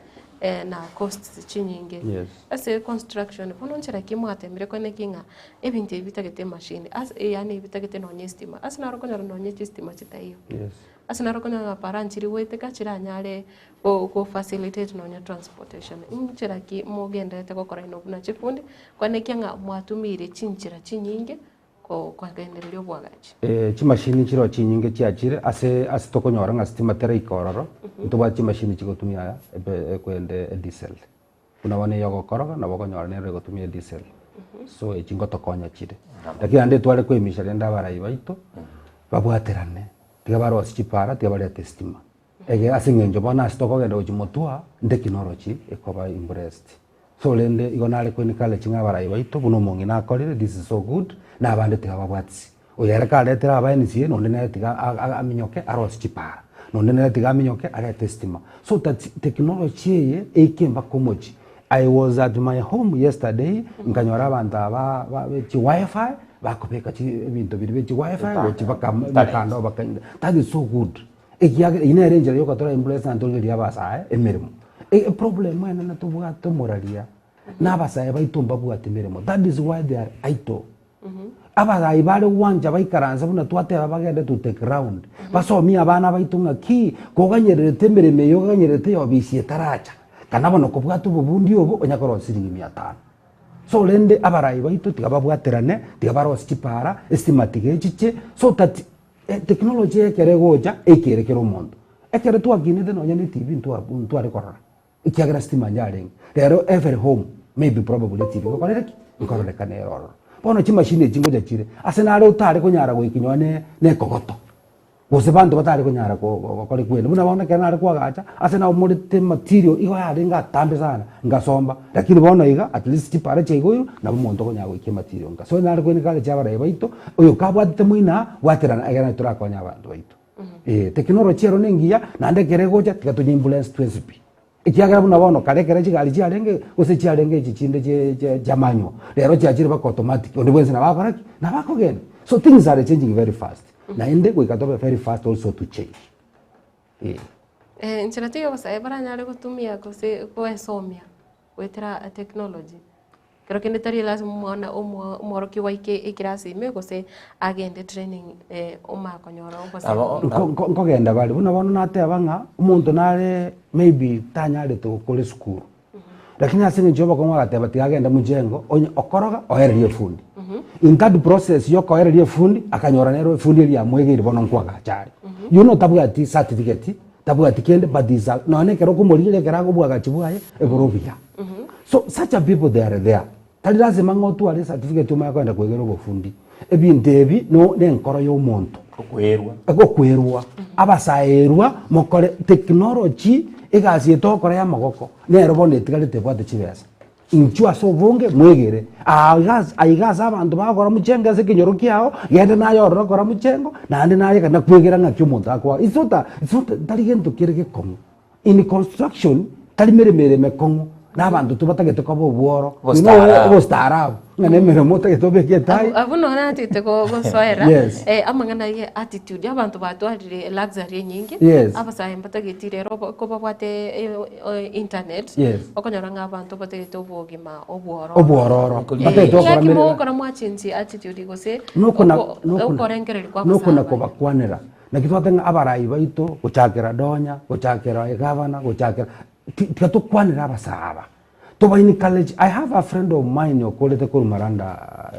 na costs chinyinge. Yes. Ase construction bono nchera ki mwatemire koeneki ng'a ebinto ebi bitagete emachine ase yaani bitagete nonye estima ase naro okonyora nonye chistima chitaiyo. Yes. Ase naro okonyora ng'a para nchiri goeteka chiranyare go go facilitate nonye transportation. Nchera ki mogendererete gokora inwe buna chifundi koenekia ng'a mwatumiire chinchera chinyinge ko kogendereria oboagachi? Chimashini nchiroo chinyinge chiachire ase ase tokonyora ng'a stima teraika ororo, ntobwate chimashini chigotumia aya ebe ekwende ediesel. Buna bono eye ogokoroga nabo okonyora nero egotumia ediesel. So echi ngotokonya chire. Lakini naende tware koimisha rende abarai baito, babwaterane, tiga barosie chipara, tiga barete estima. Ege ase eng'encho bono ase tokogenda gochia motwa, ntekinology ekoba impressed. So rende igo nare ko encourage ng'a abarai baito buna omong'ina akorire this is so good, na abande tiga babwatisi. Oyo ere karetere aba MCA na onde nere tiga aminyoke arosie chipara, na onde nere tiga aminyoke arete estima. So that technology eye eike mpaka omochie. I was at my home yesterday, nkanyora abanto aba ba chi wifi, bakobeka chi ebinto biria bia chi wifi gochia mpaka emekandao mpaka that is so good. Ekiagera eyio nere enchera yoka tora influence na torigereria abasae emeremo. Eproblem enene tobwate omoraria, na abasae baito mbabwati meremo, that is why they are idle. Abasae bare gwancha baikaranse buna twateba bagende to the ground, basomie abana baito ng'aki, koganyererete emeremo eye oganyererete ya obisi etaracha, kana bono kobwate obobundi obo onya korosia siringi mia tano. So rende abarai baito tiga babwaterane, tiga barosie chipara, estima tiga echiche, so that Technology ekero egocha eikere kera omonto. Ekero twakinete nonya ne TV ntwa ntware korora, ekiagera stima yarenge. Rero every home maybe probably etv ngokorire ki? Nkororekana ere ororo. Bono chimashini echi ngocha chire, ase nare otare konyara goika nonya ne na ekogoto, gose banto batare konyara ko gokora ekwende. Buna bono ekero nare koagacha, ase naumorete ematerial igo yarenge atambe sana, ngasomba. Lakini bono iga at least chipara chiaigoirwe, nabo omonto okonyara goikia ematerial nka. So nare ko encourage abarai baito, oyo kabwatete moino aa, bwaterana ekero naye torakonye abanto baito. Eh, technology ero nengiya, naende ekero egocha tiga tonye influence twensi pi. Ekiagera buna bono kare ekere chigari chiarenge, gose chiarenge echi chinde chie chie chia manual, rero chiachire mpaka automatic, onde bwensi nabo agokora ki? Nabo akogenda. So things are changing very fast, naende goika tobe very fast also to change, eh. Enchera teiyo abasae baranyare gotumia gose goesomia goetera technology. Kero kende tari lasima omwana omo omworokigwa aike ekirasi ime gose agende training omanye konyora Nabo obosemi. nko- nko- nkogenda bare, buna bono nateba ng'a omonto nare maybe tanyarete gokora esukuru, lakini ase eng'encho ya obokong'u agateba tiga agende mjengo onye okoroga oererie efundi. In that process ya okoereria efundi, akanyora nere efundi eria yamwegeire bono nkoagacha are. You know tabwati certificate, tabwati kende but is a nonye ekero okomorigereria ekero agobwagachi bwaye, ebore obuya. So such a people they are there. Tari lasima ng'a otware ecertificate omanye kogenda koegera obofundi. Ebinto ebi no na enkoro ya omonto. Okwerwa. Okwerwa, abasaerwa mokore technology egasi eye togokora ya amagoko, nero bono etigarete ebwate chibesa. Inchuo ase obonge mwegere, aa iga ase aiga ase abanto bagokora mchengo ase ekenyoro kiago, genda naye ororo kora mchengo, naende naye genda kwegera ng'aki omonto akoa. It's not a it's not tari gento kere gekong'u. In construction, tari meremo ere emekong'u, na abanto tobatagete koba obworo, You know, Obostaarabu. obostaarabu, ng'a na emeremo otagete obeke etai. Abwo abwo nonye nachete go- gosoera Yes. amang'ana ye attitude, abanto batwarire luxury enyinge, Yes. abasae mbatageti rero obo kobabwate internet, Yes. okonyora ng'a abanto batagete obogima obwororo. Obwororo. Batagete gokora Ng'aki meremo. mogokora mwachengi attitude gose Nokona oko- nokona okorengereria kwa abasae nokona abaye. kobakwanera. Naki twateba ng'a abarai baito gochakera Donya, gochakera egavana, gochakera ti tiga tokwanere abasaa aba, toba encourage, I have a friend of mine okorete korwa Maranda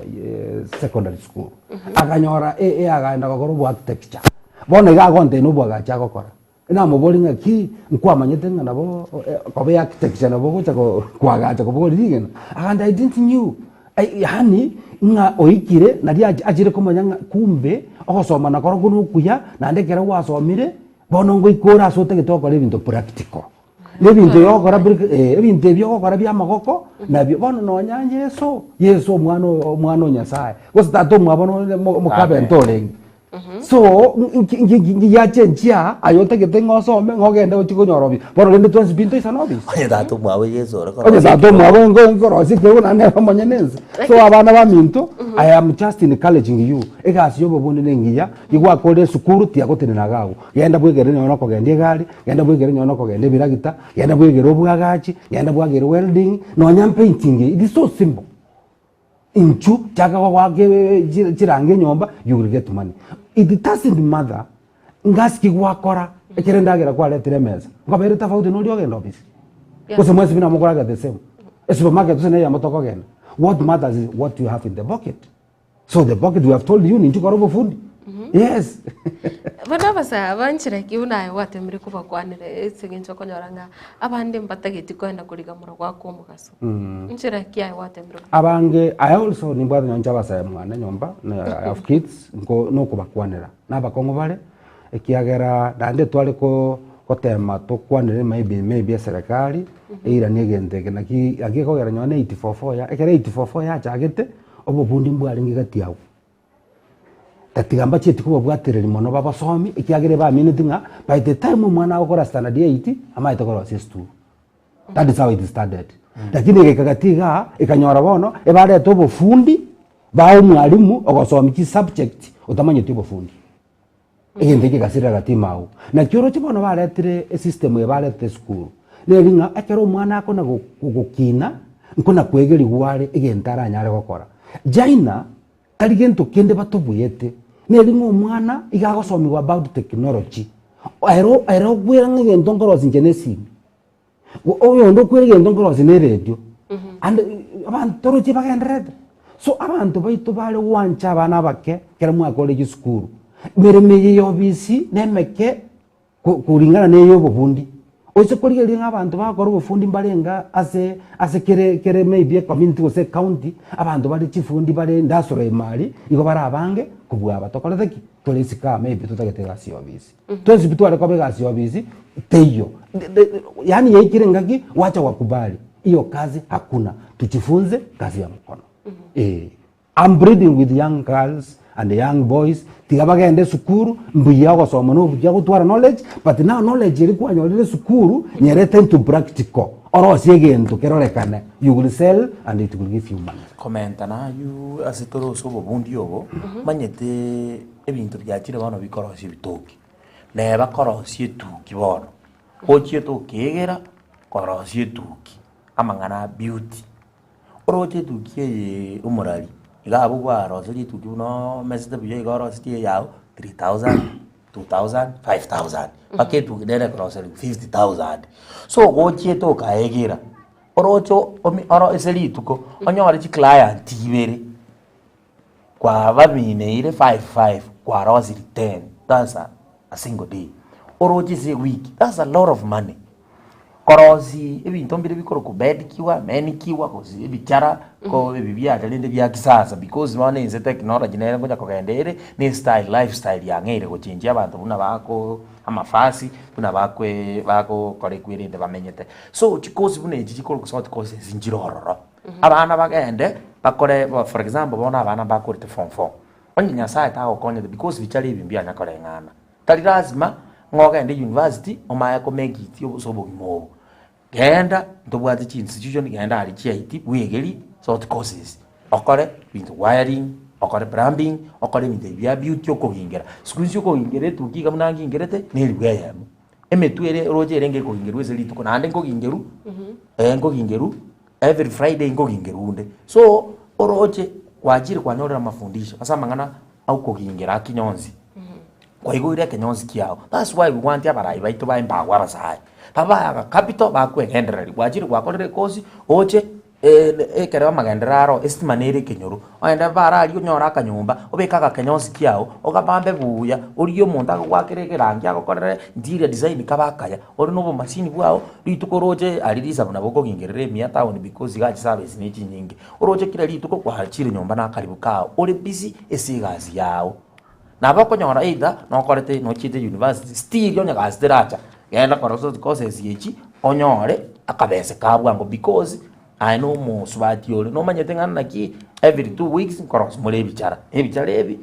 secondary school, akanyora e- e akaenda gokora obo architecture, bono iga agontebia na obwagachi agokora, namoboria ng'aki nkwamanyete ng'a nabo koba earchitecture nabo ogocha ko koagacha kobogoria rigena, agantebia I didn't knew. Yaani ng'a oikire nario achire komanya ng'a kumbe ogosoma nakorokwo nokuya naende ekero gwasomire bono ngoika ore ase otagete gokora ebinto practical. Na ebinto ebi ogokora eh, ebinto ebi ogokora bia amagoko nabio bono nonya Yeso, Yeso omwana o omwana o Nyasaye, gose tata omwabo nonye mo mokabenta orenge. So, nki- nki- nki giachenchia aye otagete ng'a osome ng'a ogende ochie konyora ofisi. Bono rende twensi pi ntoisane ofisi. Onye tata omwabo Yeso ore Onye korosia tata omwabo engo nkorosia ekerogo naende nere omonyene ense. So abana baminto, I am just encouraging you, egasi ya obobundi na engiya, igwakorire esukuru tiagotenena iga agwo. Genda bwegere nonya na okogendia egari, genda bwegere nonya na okogenda ebiragita, genda bwegere obwagachi, genda bwagere welding, nonya painting it is so simple. Inchu chaka gogoaka chirangi enyomba you will get money. It doesn't matter ngasi ki gwakora ekero endagera kwaretire emesa, nkoba ere tofauti na oria ogenda ofisi. Yeah. Gose mwensi buna mokoragera the same. Esupermarket gose neyemo tokogenda. What matters is what you have in the pocket. So the pocket we have told you ninchu kore obofundi. Yes. Bono abasae aba nchera ki buna aye gwatemire kobakwanera ase eng'encho okonyora ng'a abande mbatageti koenda korigamora goaka omogaso. Nchera ki aye gwatemire kobakwanera? Abange I also nimbwate nonye inche abasae mwane nyomba na I have kids nko nokobakwanera na abakong'u bare ekiagera naende tware ko gotema tokwanere maybe maybe eserekari eiranie egento eke naki naki ekogera nonye na 844 ya ekero 844 yachagete Obobundi mbwarenge gati agwo. Tatiga mbachieti kobabwatereria mono babasomi, ekiagera ebaamineti ng'a by the time omwana agokora standard eight, amaete korosia esukuru. That is how it started. Lakini egaika gati igaa, ekanyora bono, ebarete obofundi, baa omwalimu ogosomia chisubject otamanyeti obofundi. Egento eke kegasirera gati ime agwo. Naki oroche bono baretire esystem eye baretete esukuru, neri ng'a ekero omwana akona go gokina, nkona koegerigwa are egento aranyare gokora. China, tari gento kende batobweete, neri ng'a omwana iga agosomiwa about technology, ero ere okwera ng'a egento nkorosia inche na esimi. Oyonde okwera egento nkorosia na eredio, and abanto toroche bagendererete. So abanto baito bare gwancha abana abake ekero mwakorire chisukuru, emeremo eye ya obisi na emeke ko koringana na eye obofundi. Oise korigereria ng'a abanto bagokora obofundi mbarenge ase ase kere kere maybe ecommunity gose ecounty, abanto bare chifundi bare industrial ime aria, igo bare abange kobua aba tokorete ki? Tore isiko aa maybe totagete egasi ya obisi. Twensi pi tware koba egasi ya obisi teiyo. Yaani yaikire engaki wacha wakubali hiyo kazi hakuna tujifunze kazi ya mkono eh. I'm breeding with young girls and young boys tiga bagende esukuru mbuya ogosoma na obuya gotwara knowledge but now knowledge eria kwanyorire esukuru nyerete into practical orosie egento kerorekane you will sell and it will give you money. Komenta naywo ase tore ase obobundi obo, manyete ebinto biachire bono bikorosia ebitoki, neba korosia etuki bono, ochiete okeegera korosia etuki, amang'ana a beauty. Oroche etuki eye omorari, iga abwo kwaroserie etuki buna omesete buya iga orosetie eyago 3000, 2000, 5000, mpaka etuki nere ekoroserigwa 50000. So gochiete okaegera, oroche omi oro ase rituko, onyore chiclient ibere. Kwabamineire five five kwarosirie ten that's a a single day oroche ase ewiki that's a lot of money korosia ebinto mbire bikorokwa bedikiwa menikiwa gose ebichara ko ebi biacha rende bia kisasa because bono ense technology nere ngocha kogenda ere na estyle lifestyle yang'eire gochenjia abanto buna bako amafasi buna bakoe bagokora ekwerende bamenyete. So chikosi buna echi chikorokwa short courses nchire ororo. Abana bagende bakore for example bono abana mbakorete form four, onye Nyasaye tagokonyete because bichara ebi mbianya koreng'ana, tari lazima ng'a ogende university omanye ko make it ase obogima obo. Genda ntobwate chi institution genda aria chiaiti bwegerie short courses, okore ebinto wiring, okore plumbing, okore ebinto ebi bia beauty okogingera. Siku hizi okogingera etuki iga buna ngingerete na eribu eyemo. Emetwe ere oroche erenge ekogingerwa ase rituko naende nkogingerwa, eh nkogingerwa every Friday nkogingerwa onde. So, oroche gwachire kwanyorire amafundisho ase amang'ana akogingera akinyonsi, kwaigoire ekenyonsi kiago. That's why we want abarai baito bae mbago abasae, babae agacapital bakwegendereria. Gwachire gwakorire ekosi, oche Ekero amagenderero aro, esitima nere ekenyoro, ogende bara aria onyore akanyomba, obeke agakenyonsi kiago, ogabambe buya, origie omonto agogoakere egerangi agokorere interior design kabe akaya, ore na obomasini bwao, rituko oroche aria risabu nabo okogingerera emiya town because igaa chiservice ne chinyinge. Oroche kera rituko kwachire nyomba na akaribu kao, ore busy ase egasi yago. Nabo okonyora either nokorete nochiete university still onye gasi teracha, genda kora short courses echi onyore akabese ka bwango because aye na omosubati ore nomanyete ng'a naki every 2 weeks nkorosia more ebichara, ebichara ebi.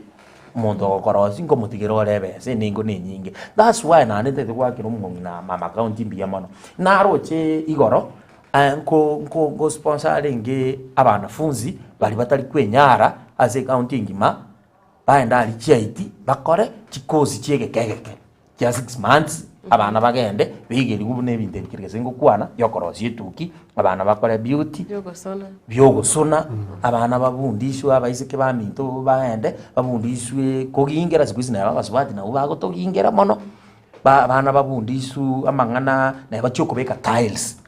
Omonto ogokorosia nkomotigera ore ebesa enengo na enyinge. That's why naende ntagete goakera omong'ina mama county mbuya mono. Naroche igoro, nko nko nkosponsor arenge abanafunzi baria batari kwenyara ase ecounty engima, baende aria chiaiti bakore chikosi chia egeke egeke. Chia 6 months, abana bagende, baigerigwe buna ebinto ebi kere gese ngokwana, biokorosia etuki, abana bakore beauty, Biogosona. biogosona, abana babundishwe abaiseke baminto bagende, babundishwe kogingera siku hizi nabo abasubati nabwo bagotogingera mono, ba abana babundishwe amang'ana naye bachia okobeka tiles.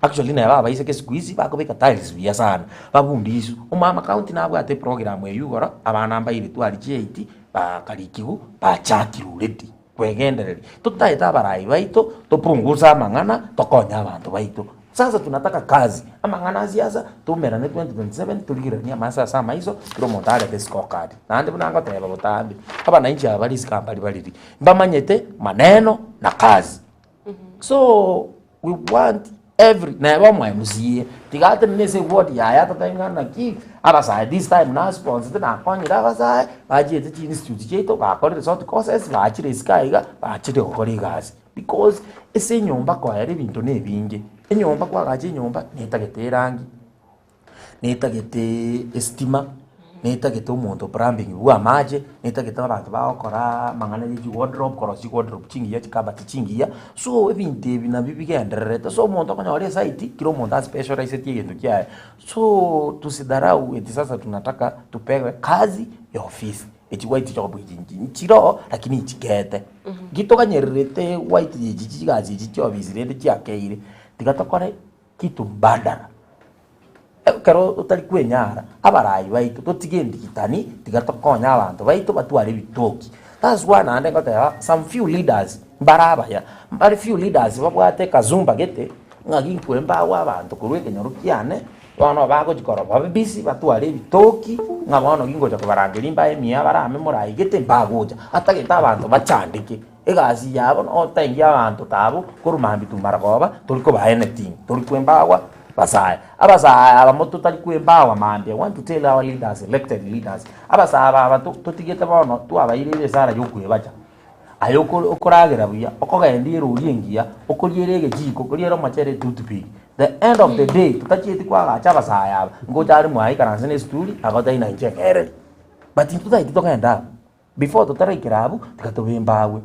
Actually neba abaiseke siku hizi bakobeka tiles buya sana, babundishwe. Omama county nabwate eprogram eywo igoro, abana mbairetwe aria chiaiti, bakarikigwa, bachakire already kwegendereria. Totaete abarai baito, topunguze amang'ana, tokonye abanto baito. Sasa tunataka kazi, amang'ana a siasa, toumerane 2027 torigereranie amaiso ase amaiso, kera omonto arete scorecard. Naende buna ngoteba botambe, abananchi aba bare isiko aa mbari bariri, mbamanyete maneno na kazi. So we want every neba omo MCA tiga atenene ase eward yaye atotebi ng'a naki abasae this time nasponsete nakonyire abasae bachiete chiinstitute chiaito bakorire short courses bachire isiko aiga bachire gokora egasi because ase enyomba koera ebinto na ebinge, enyomba kwagacha enyomba netagete erangi. Netagete estima, netagete omonto plumbing bwa amache, netagete abanto bagokora amang'ana ya chiwardrobe, korosia chiwardrobe chingiya chikabati chingiya, so ebinto ebi nabio bigendererete. So omonto okonyora esite, kera omonto aspecialiseti egento kiaye. So tusidharau eti sasa tunataka tupewe kazi ya ofisi, echi white job echi nchi nchiroo lakini nchikete. Nki toganyererete white echi chigasi echi chia ofisi rende chiakeire, tiga tokore kitu mbadala. Ekero otari kwenyara, abarai baito totige endigitani, tiga tokonye abanto baito batware ebitoki. That's why naende ngoteba some few leaders mbare abaya, mbare few leaders babwate ekazumba gete, ng'a intwe mbawe abanto korwa ekenyoro kiane, bono bagochi korora babe busy batware ebitoki, ng'a bono gingocha kobarangeria mbae emiya barame morai gete mbagocha, atagete abanto bachandeke. Egasi yabo notengia abanto tabo korwa mambia tumara koba tori kobaa anything, tori kwembawa basae. Abasae aba mo totari kwembawa mambia, I want to tell our leaders, elected leaders, abasae aba aba totigete bono twabairire esara ya okwebacha. Aye oko okoragera buya, okogendia erori engiya, okoriera egechiko, okoriera omochere etoothpick, the end of the day totachieti koagacha abasae aba, ngocha are mwaye aikaranse na esituri agotebia ng'a inche ng'ereri. But intwe totaeti togende abwo. Before totaraikera abwo, tiga tobe embagwe.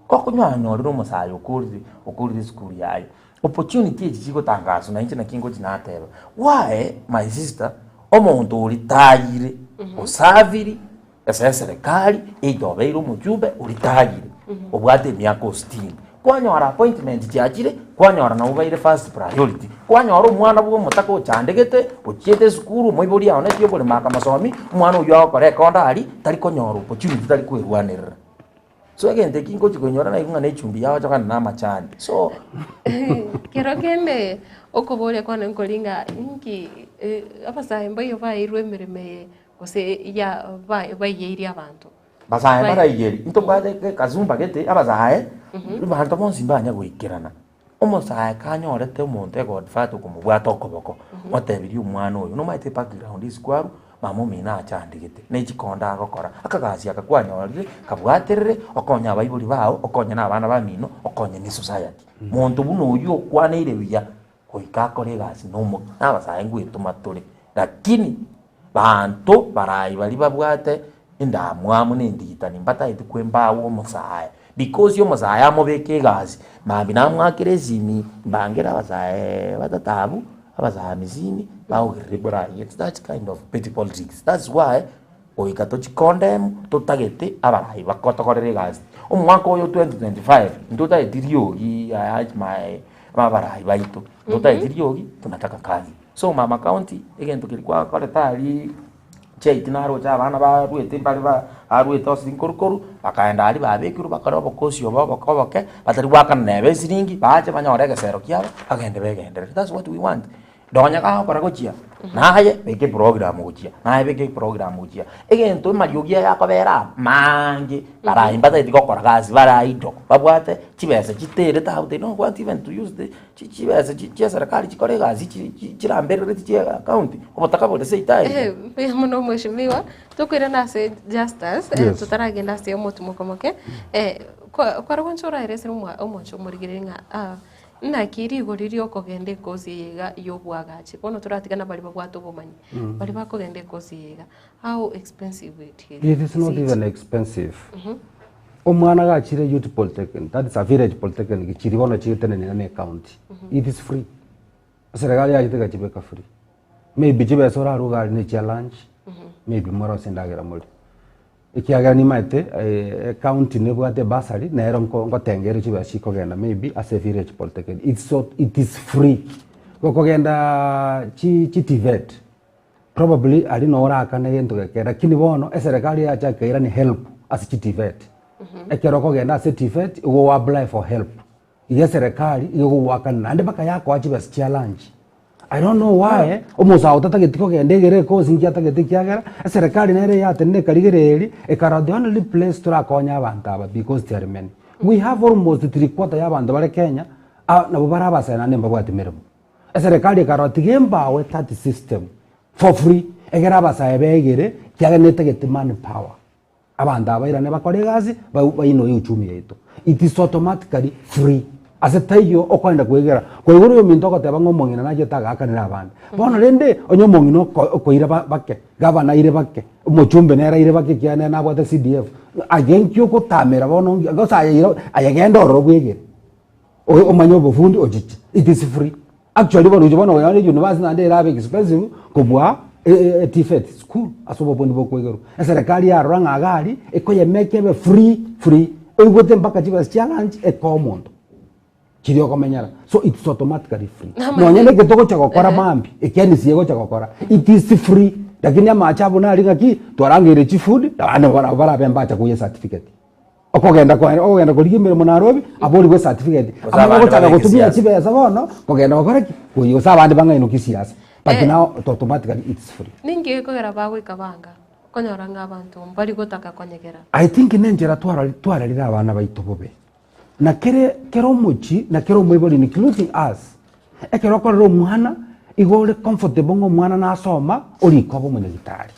Okonyanyorire omosae okorire okorire esukuru yaye, opportunity echi chigotangaswa na inche naki ngochi nateba, why my sister, omonto oritayire, osaviri ase eserekari, either obeire omochumbe oritayire, obwate emiaka o sitini, kwanyora appointment chiachire, kwanyora nabo baire first priority, kwanyora omwana bwa omotaka ochandegete, ochiete esukuru, omoibori aonetie oboremo akamosomi, omwana oywo agokora ekonda aria, tari konyora opportunity tari kwerwanerera. So egento eki ngochi koinyora naigwe ng'a na echumbi yagochokana na amachani, so. Kero kende okoboria kwane nkori ng'a inki abasae mbaiyo baeirwe emeremo eye gose ya baiyeirie abanto. Basae mbaraiyeri, intobwate ekasumba gete abasae, abanto bonsi mbanya goikerana. Omosae kanyorete omonto egodfather okomobwata okoboko, otebirie omwana oyo, nomanyete ebackground isiko arwo, mama omino achandegete, ne chikonda agokora, akagasi aka kwanyorire, kabwaterere, okonye abaibori bao, okonye na abana bamino, okonye na esociety. Monto buna oywo okwaneire buya, goika akore egasi na omokia, na abasae ngoetoma tore, lakini Banto barayi baria babwate endamwamu na endigitani mbataeti kwembawa omosae, because omosae amobeke egasi, mambia namwakere esimi, mbangere abasaeee batato abwo, abasae amisini, bagokerere borai it's that kind of petty politics, that's why goika tochicondemn totagete abarai bakotokorera egasi. Omwaka oyo 2025 ntotageti riogi I urge my abarai baito, ntotageti riogi tunataka kazi. So mama county egento keria kwakorete aria chiaiti naroche abana barwete mbare ba barwete ase nkorukoru bakaenda aria babekirwe bakore obokosi obo oboke oboke batari goakana neba esiringi bache banyore egesero kiabo bagende begenderere that's what we want. Nonya gagokora gochia, naye beka eprogram gochia, naye beka eprogram gochia. Egento amariogi aya akobera aa maange, barayi mbatageti gokora gasi bare idle, babwate chibesa chiterete abwo they don't want even to use the chi chibesa chi chia eserekari chikore egasi chi chi chiramberereti chia county, obotaka bore seito aye iga. Mbuya mono mweshimiwa, tokoirana ase Justus, Yes. totaragenda ase omotimoko moke, kwa kwarogwancha oraeresere omwa omoche omorigereria ng'a ah. Naki rigori ri'okogenda ekosi eye iga y'oboagachi, bono toratigana baria babwate obomanyi, baria bakogenda ekosi eye iga, how expensive it is. It is not even expensive. Omwana gachire youth polytechnic, that is a village polytechnic chiri bono chigotenenera na ecounty, it is free. Eserekari yachete egachibeka free. Maybe chibesa orarwe iga aria na echia lunch, maybe morose endagera morie. Ekiagera nimaete ecounty nebwate ebursary nero nko ngotenga ere chibesa chikogenda maybe ase evillage polytechnic it's so it is free. Gokogendaaa chi chiTVET probably aria noo orakane gento geke lakini bono eserekari yacha ekairania help ase chiTVET. Ekero okogenda ase eTVET igo o apply for help. Iga eserekari iga egogoakana naende mpaka yakoa chibesa chia lunch. I don't know why omosae otatageti kogenda egere ekosi nki atagete ekiagera eserekari nere eyatenena ekarigereria ekarora the only place torakonye abanto aba because they are many. We have almost 3/4 ya abanto bare Kenya ah nabo bare abasae naende mbabwati meremo. Eserekari ekarora tiga embawe that system for free egere abasae begere ekiagera netagete manpower. Abanto aba bairane bakore egasi, bainoe uchumi yaito. It is automatically free. Ase taiyo okoenda kwegera. Kwaigure oyominto ogoteba ng'a omong'ina nachete agaakanera abande. Bono rende, onye omong'ina oko okoira ba bake, gavana aire bake, omochumbe nere aire bake ekiagera nere nabwate CDF, aye nki ogotamera bono nki gose aye ira aye genda ororo bwegere. O omanye obofundi ochiche. It is free. Actually bono inche bono oyoare university naende erabe expensive kobua TVET school ase obobundi bokwegerwa. Eserekari yarora ng'a iga aria ekoyemeka ebe free free oigwete mpaka chibesa chia lunch ekoa omonto chiria okomenyera so it's automatically free. Nonye na eke togocha gokora mambia eke NCA egocha gokora it is free lakini amache abwo nari ng'aki twarangeire chifundi abande nabo barabe mbacha koyia ecertificate. Okogenda kwaye okogenda korigia emeremo Nairobi, aborigwe ecertificate. Gose Amanye abande gochaka babe gotumia kisiasa. chibesa bono, kogenda gokora ki? Koyia gose abande bang'ainwe kisiasa. But Eh. now automatically it's free. Ninki gekogera bagoika banga okonyora ng'a abanto mbari gotaka konyegera? I think nenchera twarari twararire abana baito bobe. Na kere kera omochie na kera omoibori including us, ekero okorera omwana, igo ore comfortable ng'a omwana nasoma, orike obe omonyagitari.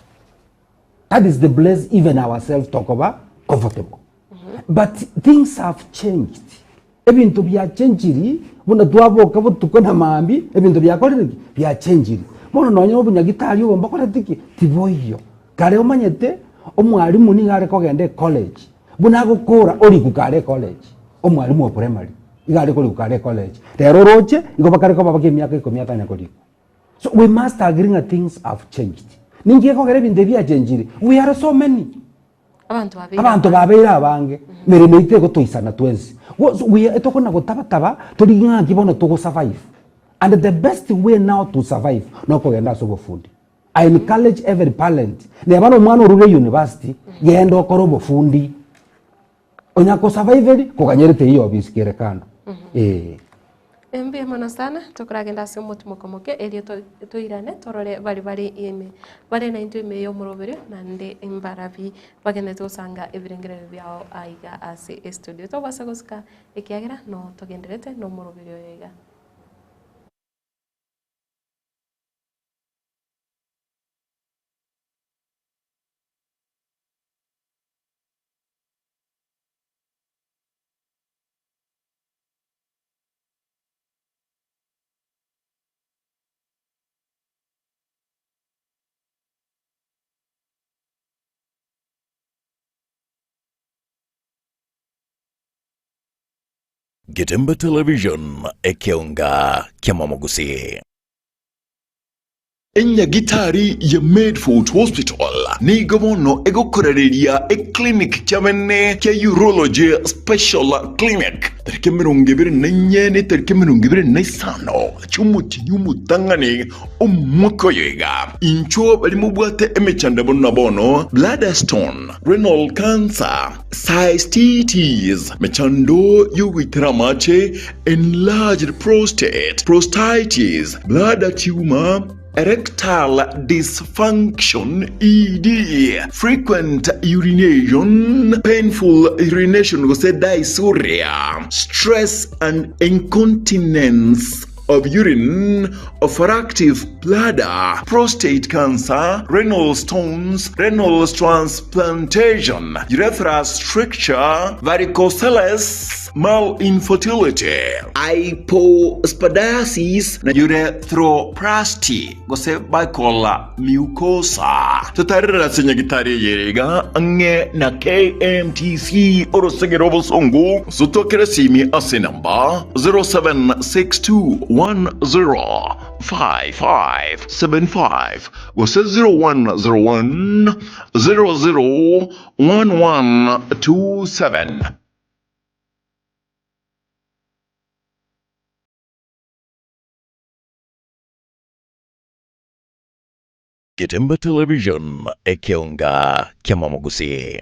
That is the place even ourselves tokoba comfortable. But things have changed. Ebinto biachenchiri buna twaboka botuko na maambia ebinto biakorire ki? Biachenchiri. Bono nonye obunyagitari obo mbokoreti ki? Tiboiyo. Kare omanyete omwalimu nigo are kogenda ecollege buna agokora orikwa kare ecollege omwalimu o primary iga are korikwa kare ecollege. Rero oroche igo bakare koba baka emiaka ikomi atanya korikwa. So we must agree ng'a things have changed. Ninki gekogera ebinto ebi biachenchire? We are so many. Abanto babeire Abanto abange. babeire abange, meremo eyio tegotoisana twensi. Go- so we are tokona gotabataba torigie ng'aki bono togo survive. And the best way now to survive nokogenda ase obofundi. I encourage every parent, neba na omwana orure university, genda okore obofundi. Onya ko survive eri, koganyerete eyio obisi kere kando. Eeh. Mbuya mono sana, tokoragenda ase omotimoko moke erio toirane torore baria bare ime bare naintwe ime y'omoroberio naende mbarabi bagenderete gosanga ebirengererio biao aiga ase estudio. Tobasa gosuka ekiagera no togenderete nomoroberio oyo iga. Getembe Television, ekeonga ki'amamogusii. Enyagitari ya Medford Hospital. Nigo bono egokorareria eclinic kiabene kia Urology Special Clinic tariki 24 ne tariki 25 chi'omotienyi omotang'ani omwaka oyo iga. Inchuo baria mobwate emechando buna bono bladder stone, renal cancer, cystitis, mechando y'ogoitera amache, enlarged prostate, prostatitis, bladder tumor, erectile dysfunction, ED, frequent urination, painful urination gose dysuria, stress and incontinence of urine, overactive bladder, prostate cancer, renal stones, renal transplantation, urethra stricture, varicoceles, male infertility, hypospadiasis na urethroplasty gose buccal mucosa. Totarere ase nyagitari eye ere iga ang'e na KMTC orosege rw'obosongo, gose twakere esimi ase enamba 0762105575 gose 0101 001127. Getemba Television, ekeonga ki'amamogusii.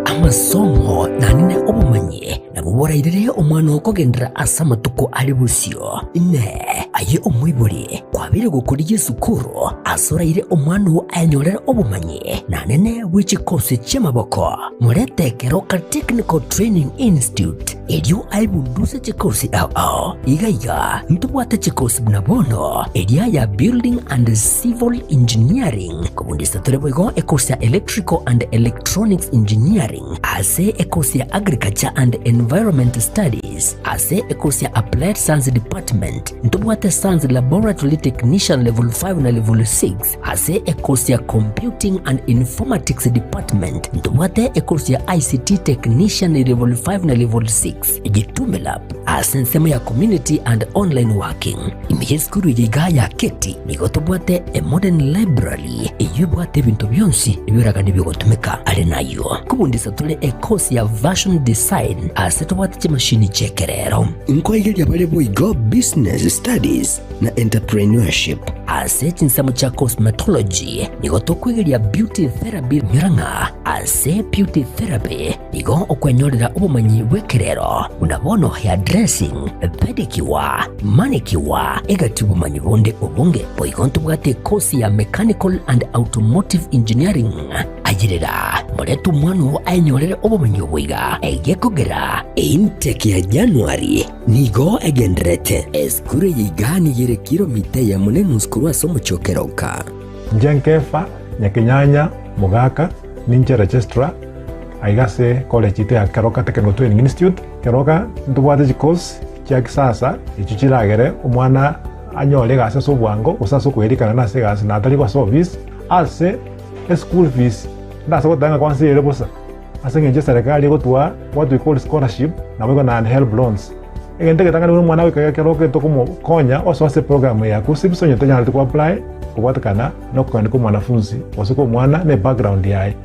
Amasomo nanene obomanyi nabwo borairere omwana oo kogenderera ase amatuko are bosio. Inee! Aye omoibori, kwabeire gokorigia esukuru ase oraire omwana oo ayenyorere obomanyi nanene bwe chikosi chi'amaboko? Morete Keroka Technical Training Institute, erio aebunduse chikosi ao ao. Iga iga ntobwate chikosi buna bono, eria ya Building and Civil Engineering, kobundisa tore boigo ekosi ya Electrical and Electronics Engineering, ase ekosi ya Agriculture and Environment Studies, ase ekosi ya Applied Science Department, ntobwate Science Laboratory Technician Level 5 na Level 6, Ase ekosi ya Computing and Informatics Department ntobwate ekosi ya ICT Technician Level 5 na Level 6, Gitume Lab ase ensemo ya Community and Online Working. Ime y'esukuru eye igaa ya Keti nigo tobwate a modern library eyio ebwate ebinto bionsi ebioragani bigotumeka. Are nayio kobundisa tore ekosi ya Fashion Design ase tobwate chimashini chi'ekerero. Nkoigeria bare boigo Business Studies na Entrepreneurship. Ase chinsemo chia cosmetology nigo tokwegeria beauty therapy nyora ng'a ase beauty therapy nigo okwenyorera obomanyi bw'ekerero buna bono hairdressing, pedicure, manicure egati obomanyi bonde obonge. Boigo ntobwate ekosi ya mechanical and automotive engineering. Ayerera, morete omwana oo ayenyorere obomanyi obo iga, egekogera Intake ya January Nigo egendererete. Esukuru eye iga nigo ere kilomita eyemo na enusu korwa ase omochie o Keroka. Inche Nkefa, Nyakenyanya, Mogaka, ninche registrar aiga ase college yaito ya Keroka Technical Training Institute. Keroka ntobwate chicourse chia kisasa echio chiragere omwana anyore egasi ase obwango gose ase okoerikana nase egasi na atari ase office. Ase eschool fees ndase goteba ng'a kwansa ere bosa. Ase engencho eserekari egotwaa what we call scholarship naboigo naende helb loans. Egento egetang'ani buna omwana goika ekero okogenda komokonya osoe ase eprogram eye ya KUCCPS onye tonyareti ko apply kobwatekana na okogenda kwa omwanafunzi gose kwa omwana na ebackground yaye.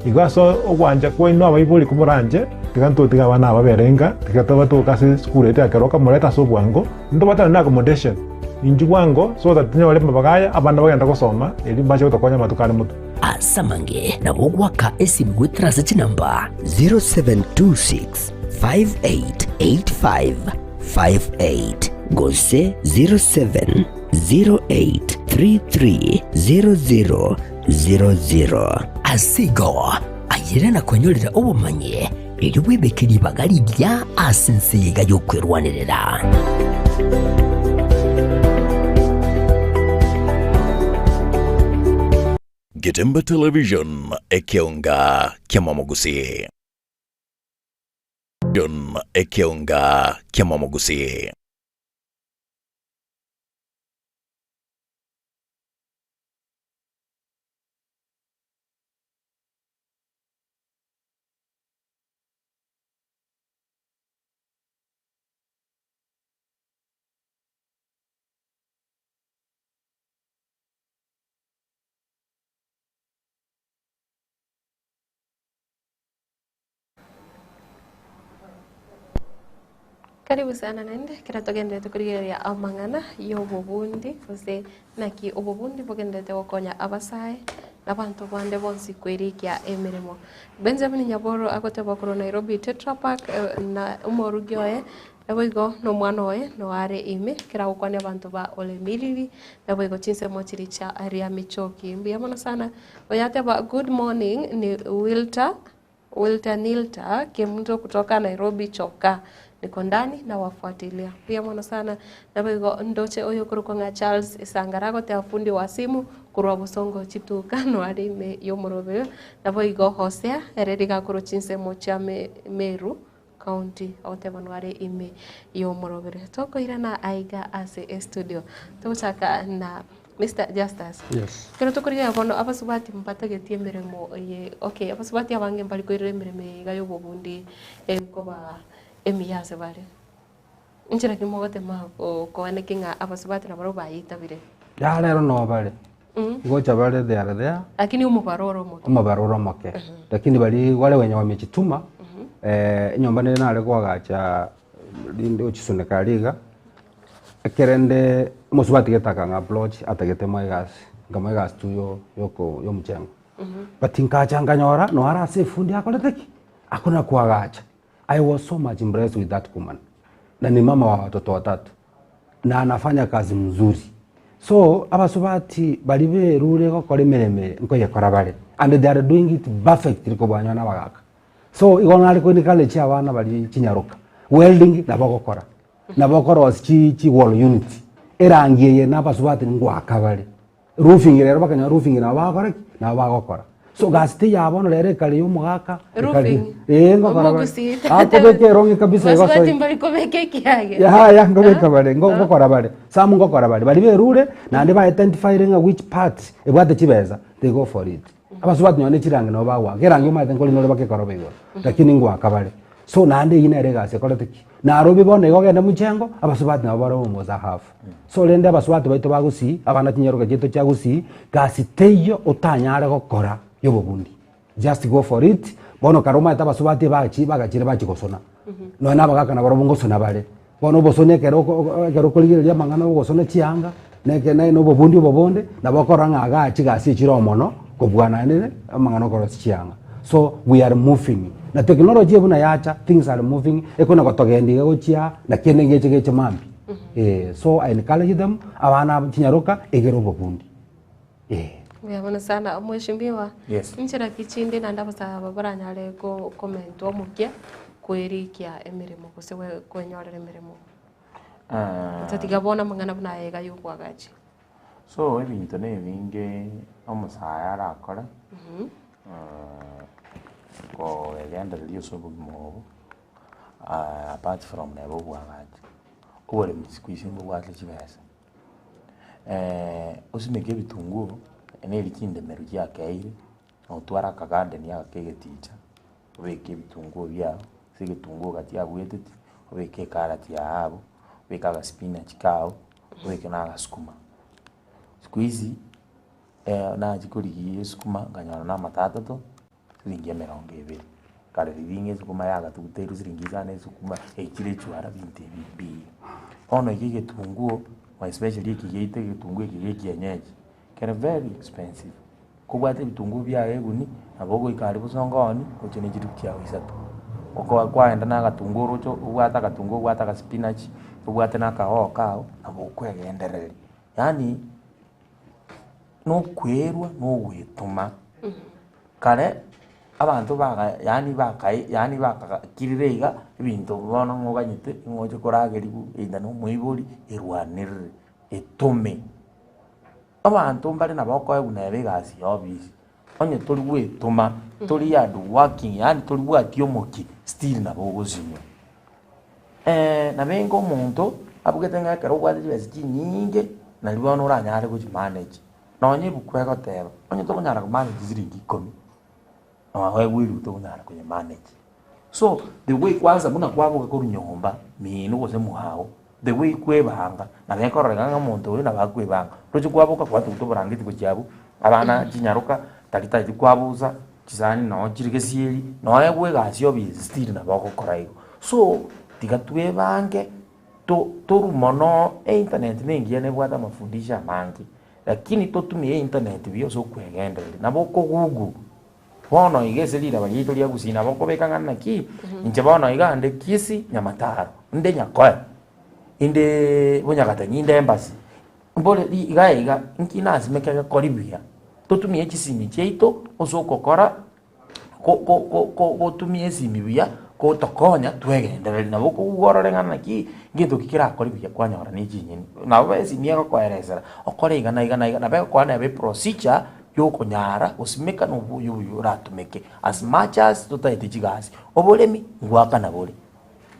Igo ase ogwancha kwaino abaibori komoranche tiga ntotige abana aba babere inka tiga tobatoke ase esukuru yaito ya keroka morete ase obwango ntobatane na accommodation inchuo bwango so that tonyore amabaga aya abana bagende gosoma erio mbache gotokonya amatuko are motwe. Ase amange nabo ogoaka esimi goetera ase chinamba. 0726 5885 58 gose 0708 3300 00. Ase igo, ayere na kwenyorera obomanyi, erio bwebeke ribaga rigiya ase ense eye iga y'okwerwanerera. Getemba Television, ekeonga ki'amamogusii. Ekeonga ki'amamogusii. Karibu sana naende ekero togenderete korigereria amang'ana y'obobundi gose naki obobundi bogenderete gokonya abasae na abanto bande bonsi kwerikia emeremo. Benjamin Nyaboro agoteba korwa Nairobi Tetra Pak na omorugi oye naboigo na omwana oye noo are ime ekero agokwania abanto ba Olemiriri naboigo chinsemo chiria chia Riamichoki. Mbuya mono sana oyo ateba good morning ni Wilter. Wilter Nilter Kemunto kutoka Nairobi Choka niko ndani nawafuatilia. Mbuya mono sana naboigo ndoche oyokorokwa ng'a Charles Isangara agoteba fundi wa simu korwa Bosongo chituka noare ime y'omorobio naboigo Hosea ere riga korwa chinsemo chia Meru County agoteba noare ime y'omorobio. Tokoirana aiga ase estudio togochaka na Mister Justus, Yes. ekero tokorigereria bono abasubati mbatageti emeremo eye okay abasubati abange mbari koirera emeremo eye iga ya obobundi ekoba emiya ase bare. Inchera ki mogotema koaneki ng'a abasubati nabarabwo bayetabire? Ya rero no bare. Ngocha bare they are there. Lakini omobaro ore omoke. Omobaro ore omoke. Lakini bari wale wenye wamejituma, enyomba nere nare koagacha rinde ochisuneka aria iga, Ekerende omosubati gete akang'a approach atagete moe egasi, nkamoa egasi tu yo yoko yomochengo. But nkacha nkanyora noo are ase efundi akorete ki? Akona koagacha. I was so much impressed with that woman. Na ni mama wa watoto watatu, na anafanya kazi mzuri. So abasubati baria berure gokora emeremo eye nkoyekora bare and they are doing it perfectly kobua nonye na abagaka. So igo nare ko encourage abana baria chinyaroka, welding nabo ogokora. Nabo okorosia chi chi wall unit, erangi eye na abasubati ngoaka bare, roofing rero bakanyora roofing nabo bagokora ki? Nabo bagokora. So gasi teiyo bono rero ekare ya omogaka, ekare Roofing? eh ngokora bare. Omogusii Akobeka erongi kabisa igo Basubati asoi. mbari kobeka ekiage. Yaya nkobeka bare, ngo ngokora bare, some ngokora bare, baria berure naende ba identifyire ng'a which part ebwate chibesa, they go for it. Abasubati nonye ne chirangi nabo bagoaka, erangi omanyete nkori nore bakekoroba igoro, lakini ngoaka bare. So naende eyio nere egasi ekorete ki? Narobi bono igo ogende mochengo, abasubati nabo bare omosa half. So rende abasubati baito ba gusii, abana chinyaroka chiaito chia gusii, gasi teiyo otanyare gokora ya obobundi. Just go for it, bono kare omanyete abasubati ebachi bagachire bachia gosona. Nonya na abagaka nabarobwo ngosona bare. Bono obosoni ekero oko oko ekero okorigereria amang'ana ogosona chianga, na eke na na obobundi obo bonde, nabo okorora ng'a igaa chigasi echire oo mono, kobua naende amang'ana okorosia chianga. So, we are moving, na technology buna yacha, things are moving, ekona gotogendia iga gochia, na kende ngeche geche mambia, eh. So I encourage them, abana aba chinyaroka, egere obobundi, eh. Mbuya mono sana omweshimiwa. Yes. Inchera ki chinde naende abasae aba baranyare ko komentwa omokia kwerikia emeremo gose gwe kwenyorera emeremo? Otatiga bono amang'ana buna aya iga ya obwagachi. So ebinto na ebinge omosae arakore, koegendereria ase obogima obo, apart from neba obwagachi, oboremi siku hizi mbobwate chibesa. Osimeke ebitunguo, neri chindemero chiakeire, notware akagarden aka ka egeticha, obeke ebitunguo biago, ase egetunguo gati abwateti, obeke ekarati yago abwo, obeke agaspinach kago, obeke na agasukuma. Siku hizi, nachia korigia esukuma nkanyora na amato atato, siringi emerongo ebere, kare riria ng'a esukuma yagatuguterwe siringi isano esukuma, echire echuara binto ebi mbiiyo. Bono iga egetunguo, especially eke giaito egetunguo eke gia ekienyeji, kere very expensive. Kobwate ebitunguo biago egunia, nabo ogoika aria bosongo oonie, oche ne chiribu chiago isato. Okoa kwaenda na agatunguo oroche obwate agatunguo obwate agaspinach, obwate na akahoho kago, nabo okwegendereria. Yaani, nokwerwa na ogwetoma. Kare, abanto baga yaani bakae yaani bakagakirire iga, ebinto bono ng'a oganyete ng'a oche korageriwa either na omoibori, erwanerere, etome. Abanto mbare nabo okoegwa neba egasi ya ofisi, onye tori gwetoma, tori hard working yaani toribwati omokia, still nabo ogosinywa. Nabo enga omonto, abugete ng'a ekero obwate chibesa chinyinge, nari bono oranyare gochimanage. Nonye ebuku egoteba, onye tokonyara komanage siringi ikomi, noegwe eribu tokonyara koyemanage. So, the way kwanza buna kwaboka korwa nyomba, mino gose mwago, the way kwebanga, nabo ekororeka ng'a omonto oyo nabo akwebanga. Roche kwaboka kwatuguta oborangeti gochia abwo, abana chinyaroka, tari taeti kwabusa, chisani noo chire gesieri, noegwe egasi obese still nabo ogokora igo. So. Tiga twebange to torwe mono einternet na engiya nebwate amafundisho amange, lakini totumie einternet buya ase okwegendereria. Nabo oko google, bono iga ase riraba riaito ria gusii nabo okobeka ng'a naki, inche bono iga inde kisii nyamataro, inde nyakoe, indeeee bonyagatanyi, inde embassy, mbore ri iga iga, nki nasimeke gekori buya. Totumie chisimi chiaito ase okokora ko- ko- ko- ko gotumia esimi buya, gotokonya twegendereri. Nabo okouga orore ng'a naki, ngento ki kerakore buya kwanyora na echinyeni. Nabo esimi egokoeresera, okore iga na iga na iga, nabo egokoa neba eprocedure ya okonyara gosimeka na oboyo obuya oratumeke as much as totaete chigasi. Oboremi ngoakana bore,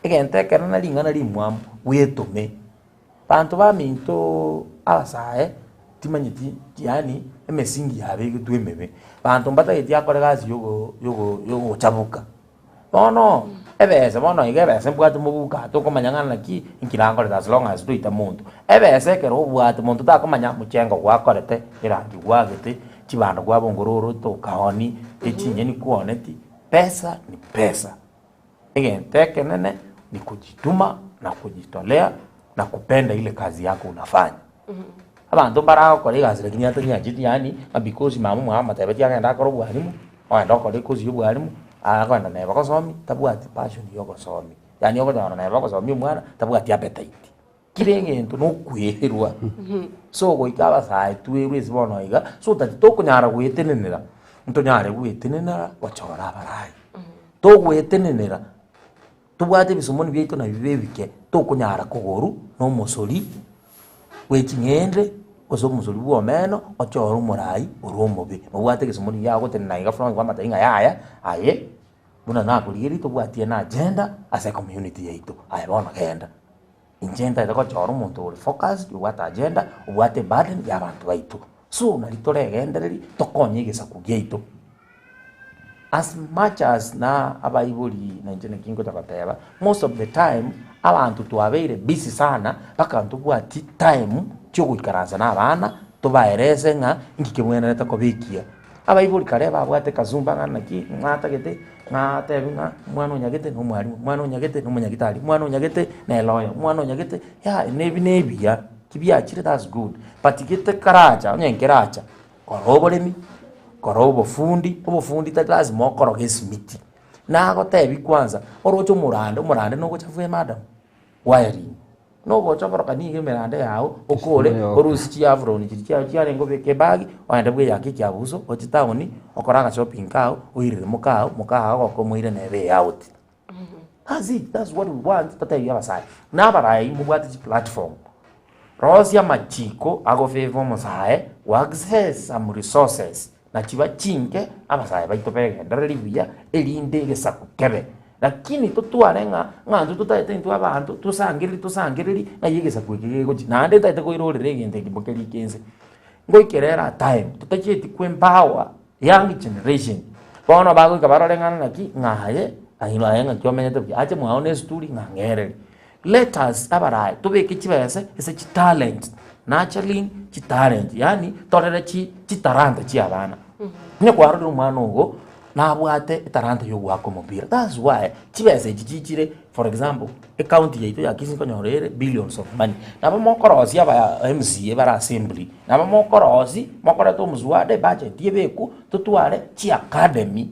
egento ekero na ring'ana rimwamu, bwetome. Banto baminto abasae timanyeti yaani emesingi yabegetwe emebe, banto mbatageti akore gasi yogo yogo yogochabuka. Bono ebesa bono iga ebesa mbwate mobuko aa tokomanya ng'a naki inki nakorete as long as toita monto. Ebesa ekero obwate monto takomanya mochengo gwakorete, erangi gwagete, chibando kwabongororete okaoni, echinyeni kwaoneti, pesa ni pesa. Egento ekenene ni kujituma na kujitolea na kupenda ile kazi yako unafanya. Abanto mbaragokora egasi lakini atanyancheti yaani ng'a because mama omwabo amotebetie agende akore obwalimu, ogenda okora ekosi ya obwalimu, agenda neba gosomia, tabwati passion ya ogosomi. Yaani okonyora neba ogosomia omwana, tabwati appetite. Kera egento nokwerwa, so goika abasae twerwe ase bono iga, so that tokonyara goetenenera, ntonyare goetenenera gochora abarai. Togoetenenera, tobwate ebisomoni biaito nabio bibe ebike, tokonyara kogorwa na omosori bwe ching'ende, gose omosori bwa omeno, ochore omorai ore omobe. Nobwate egesomoni giagotenena iga front kwamotebia ng'a yaya, aye, buna nakorigereria tobwati ene agenda ase ecommunity yaito, aye bono genda. Inche ntagete gochora omonto ore focused, obwate agenda, obwate eburden ya abanto baito. So nari toregendereri tokonye egesaku giaito. As much as na abaibori na inche naki ngocha goteba, most of the time abanto twabeire busy sana mpaka ntobwati time chiogoikaransa na abana tobaerese ng'a inki kebwenerete koba ekiya. Abaibori kare babwate ekasumba ng'a naki ng'atagete ng'a atebi ng'a omwana onyagete na omwalimu, omwana onyagete na omonyagitari, omwana onyagete na eloya, omwana onyagete yah nebi na ebiya, kibiachire that's good, but gete karacha onye nkeracha, kora oboremi, kora obofundi, obofundi tari lazima okoroge esimiti, nagotebi kwanza, oroche omorande, omorande nogochafua emadam, wiring. Nogocha oboroka nigo emeranda yao okore, orusie chiafroni chiria chiao chiarenge obeke ebag, ogende bweyake ekiabuso, oche town, okore agashopping kao, oirere mokao, mokao agoke omoire nere eout. That's it, that's what we want totebie abasae. Na abarai mobwate chiplatform, rosia amachiko agofavour omosae go access some resources. na chiba chinke, abasae baito begenderere buya, erinde egesaku kebe. Lakini totware ng'a ng'a intwe totaete intwe abanto tosangereri tosangereri ng'ai egesaku eke gegochia. Naende ntaete koirorera egento eke mokerike inse. Ngoikera ere atime, totachieti ko empower young generation, bono bagoika barore ng'a naki, ng'a aye, aye aye ng'aki omenyete buya, ache mwao na esituri ng'a ng'ereri. Let us abarayi tobeke chibesa ase chitalent, nurturing chitalent, yaani torere chi chitalanta chia abana. Onye kwarorire omwana ogo, nabwate etalanta ya ogoaka omopira, that's why chibesa echi chichire for example, ecounty yaito ya Kisii nkonyora ere billions of money. Nabo mokorosia aba MCA bare assembly, nabo mokorosia mokoreta omoswada ebudget ebekwe, totware chiacademy.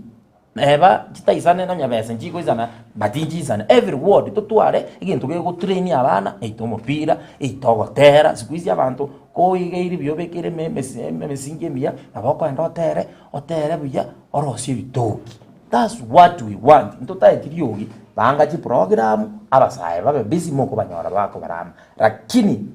Neba chitaisane nonya besa nchikoisana but nchiisane every ward totware egento gegotrain abana either omopira either ogotera siku hizi abanto koigeiri buya obekere eme emesi emesingi emiya nabo okoenda otere otere buya orosie ebitoki that's what we want ntotaeti riogi banga chiprogram abasae babe busy mokobanyora bakobarama lakini.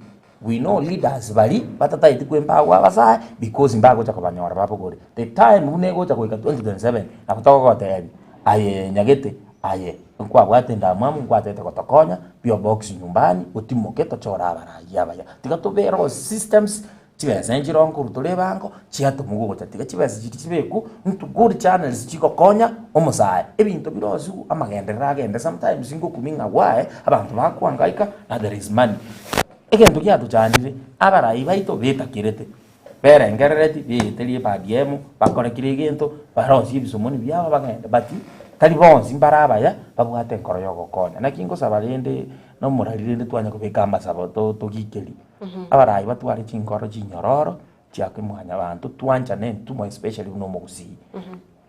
We know leaders baria batataeti kwempower abasae because mbagocha kobanyora babogore. The time buna egocha goika 2027 nabo togogotebia aye nyagete aye nkwabwate endamwamu nkwatete gotokonya pio box nyumbani otimoke tochore abarai abaya. Tiga tobere o systems chibesa nchire nkorwa tore ebango chiatomwa gocha tiga chibesa chiria chibekwu into good channels chigokonya omosae. Ebinto bire osiwu amagenderero agende sometimes ngokumia ng'a why abanto bakoangaika na there is money. Egento giatochandire, abarai baito betakerete, berengerereti, beeterie ebadi emo, bakore kera egento, barosie ebisomoni biabo bagende but. Tari bonsi mbare abaya, babwate enkoro ya ogokonya. Naki ngosaba rende, na omorari rende twanya kobeka amasabo to togikerie, abarai batware chinkoro chinyororo, chiake mwanyabanto, twanchane intwe more especially buna omogusii.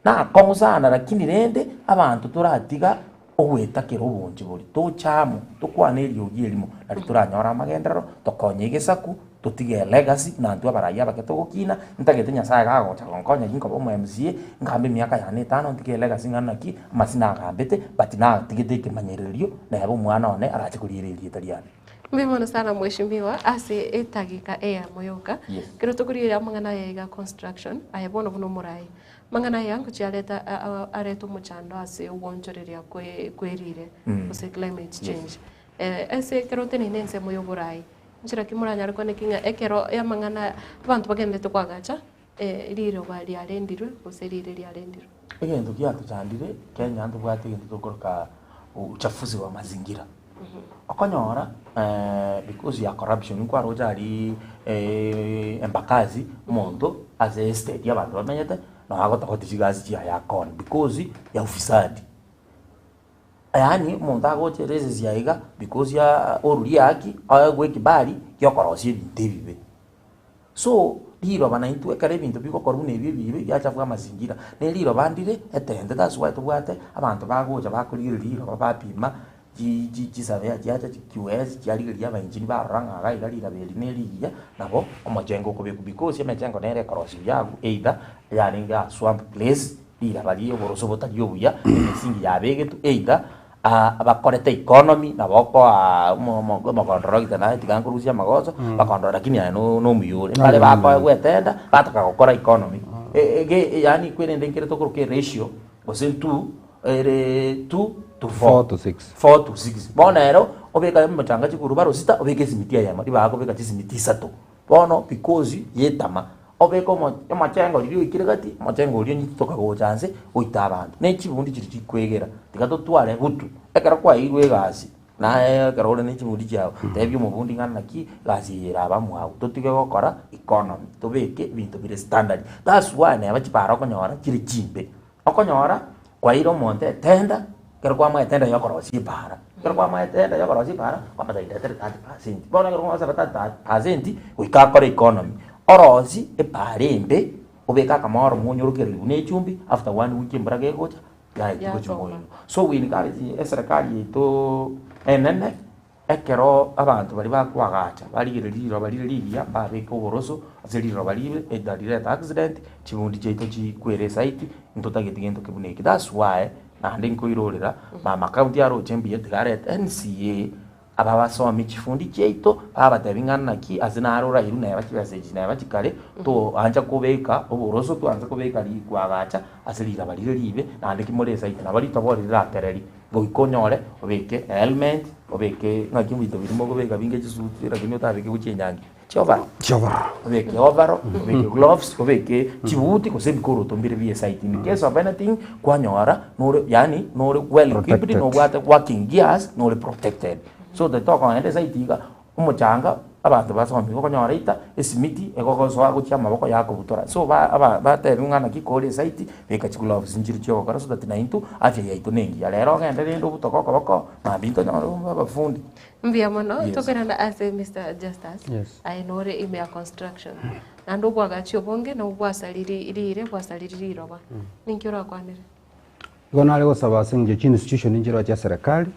Nakong'u sana lakini rende, abanto toratiga ogoetakera obonche boria, toche amo, tokwane eriogi erimo, nari toranyore amagenderero, tokonye egesaku, totige elegacy, buna intwe abarai abake togokina, ntagete Nyasaye gagocha gonkonya ginkoba omo MCA, ngambe emiaka yane etano ntige elegacy ng'a naki, amasina agambete, but natigete ekemanyererio, neba omwana one arache koriera erieta riane. Mbuya mono sana mheshimiwa ase etageka eyemo yoka. Yes. Ekero tokorigereria amang'ana aya iga construction, aye bono buna omorai, amang'ana aya ngochia areta areta omochando ase ogwonchoreria kwe kwerire gose climate change. Ase ekero oteneine ensemo ya oborai, nchera ki moranyare kwaneki ng'a ekero amang'ana abanto bagenderete koagacha riroba riarendirwe gose rire riarendirwe? Egento giatochandire Kenya ntobwate egento tokoroka uchafuzi wa mazingira. Okonyora because ya corruption nkwaroche aria embakasi omonto ase estate abanto bamenyete nabo agotogoti chigasi chiaye akone because ya ufisadi. Yaani omonto agocha eresesi aiga because ya oruria ehaki aegwe ekibali kia okorosia ebinto ebibe. So, riroba naintwe ekero ebinto bigokorwa buna ebi ebibe biachafua amazingira, ne riroba ndire etente that's why tobwate abanto bagocha bakorigereria riroba bapima chi chi chisavea chiacha chikiwes chiarigereria abaengineer barora ng'a iga iga riraba eri ne rigiya, nabo omochengo okobekwa because emechengo nere ekorosiwa yago either yarenge a swamp place, riraba ria oboroso botari obuya, emisingi yabegetwe either bakorete economy nabo okoa omokondorogita naye tiga nkorusie amagoso, bakondora lakini aye no omuya ore. Mbare bakoegwa etenda, bataka gokora economy. Ege yaani kwerende nkere tokoroka eratio, gose two ere two to four. Four to six. Four to six. Bono ero, obeka omochanga chigurubaro sita, obeke esimiti eyemo, ribaga kobeka chisimiti isato. Bono because yetama, obeke omo omochengo riria oikire gati, omochengo oria onyititoka gocha nse, oite abanto. Ne chibundi chiria chikwegera, tiga totware butu, ekero kwaeirwe egasi, naye ekero ore ne chibundi chiago, tebia omobundi ng'a naki egasi eye eraba mwago, totige gokora economy, tobeke ebinto bire standard. That's why neba chibara okonyora chire chimbe. Okonyora kwaeire omonto etenda, ekero kwamoa etenda ya okorosia epaara, ekero kwamoa etenda ya okorosia epaara, kwamotebia ndetere 30%. Bono ekero kwamosaba 30%, goika akore economy, orosie epaara embe, obeke akamoro monyorokereri buna echumbi, after one week embura gegocha, yaetwa gochia Yasoma. moino. So we encourage eserekari yaito enene. Ekero abanto baria bakoagacha barigereria riroba rire rigiya, mbabeke oboroso ase riroba ribe, either rirete accident, chibundi chiaito chikwere esite, ntotageti gento ki buna eki. That's why naende nkoirorera mama county aroche mbuya tiga arete NCA, aba basomi chifundi chiaito, babatebi ng'a naki ase naro orairwe neba chibesa echi neba chikare, toancha kobeka oboroso, toansa kobeka rikoagacha ase riraba rire ribe, naende ki more esite nabo ritobori riratereri. Goika onyore obeke ehelmet, obeke ng'aki ebinto biria mokobeka binge chisuti lakini otabeke gochia enyangi, chioverall. Chioverall. Obeke overall, obeke gloves, obeke chibuti gose ebikoroto mbire bie esite in case of anything kwanyora nore yaani nore well equipped Protected. nobwate working gears nore protected. So titokogenda esite iga. Omochanga, abanto basomigwe okonyora eita, esimiti egogosoa gochia amaboko yakobutora. So ba aba batebiwe ng'a naki kore esite, beka chigloves nchire chiogokora so that naintwe afya yaito nengiya. Rero ogende rende obutoke okoboko, mambia ntonyore abafundi. Mbuya mono, Yes. tokoirana ase Mister Justus, Yes. aye nore ime ya construction, naende obwagachi obonge nabwo bwasariri rire bwasariri riroba, ninki orakwanere? Igo nare gosaba ase eng'encho chiinstitution nchiroo chia serikali,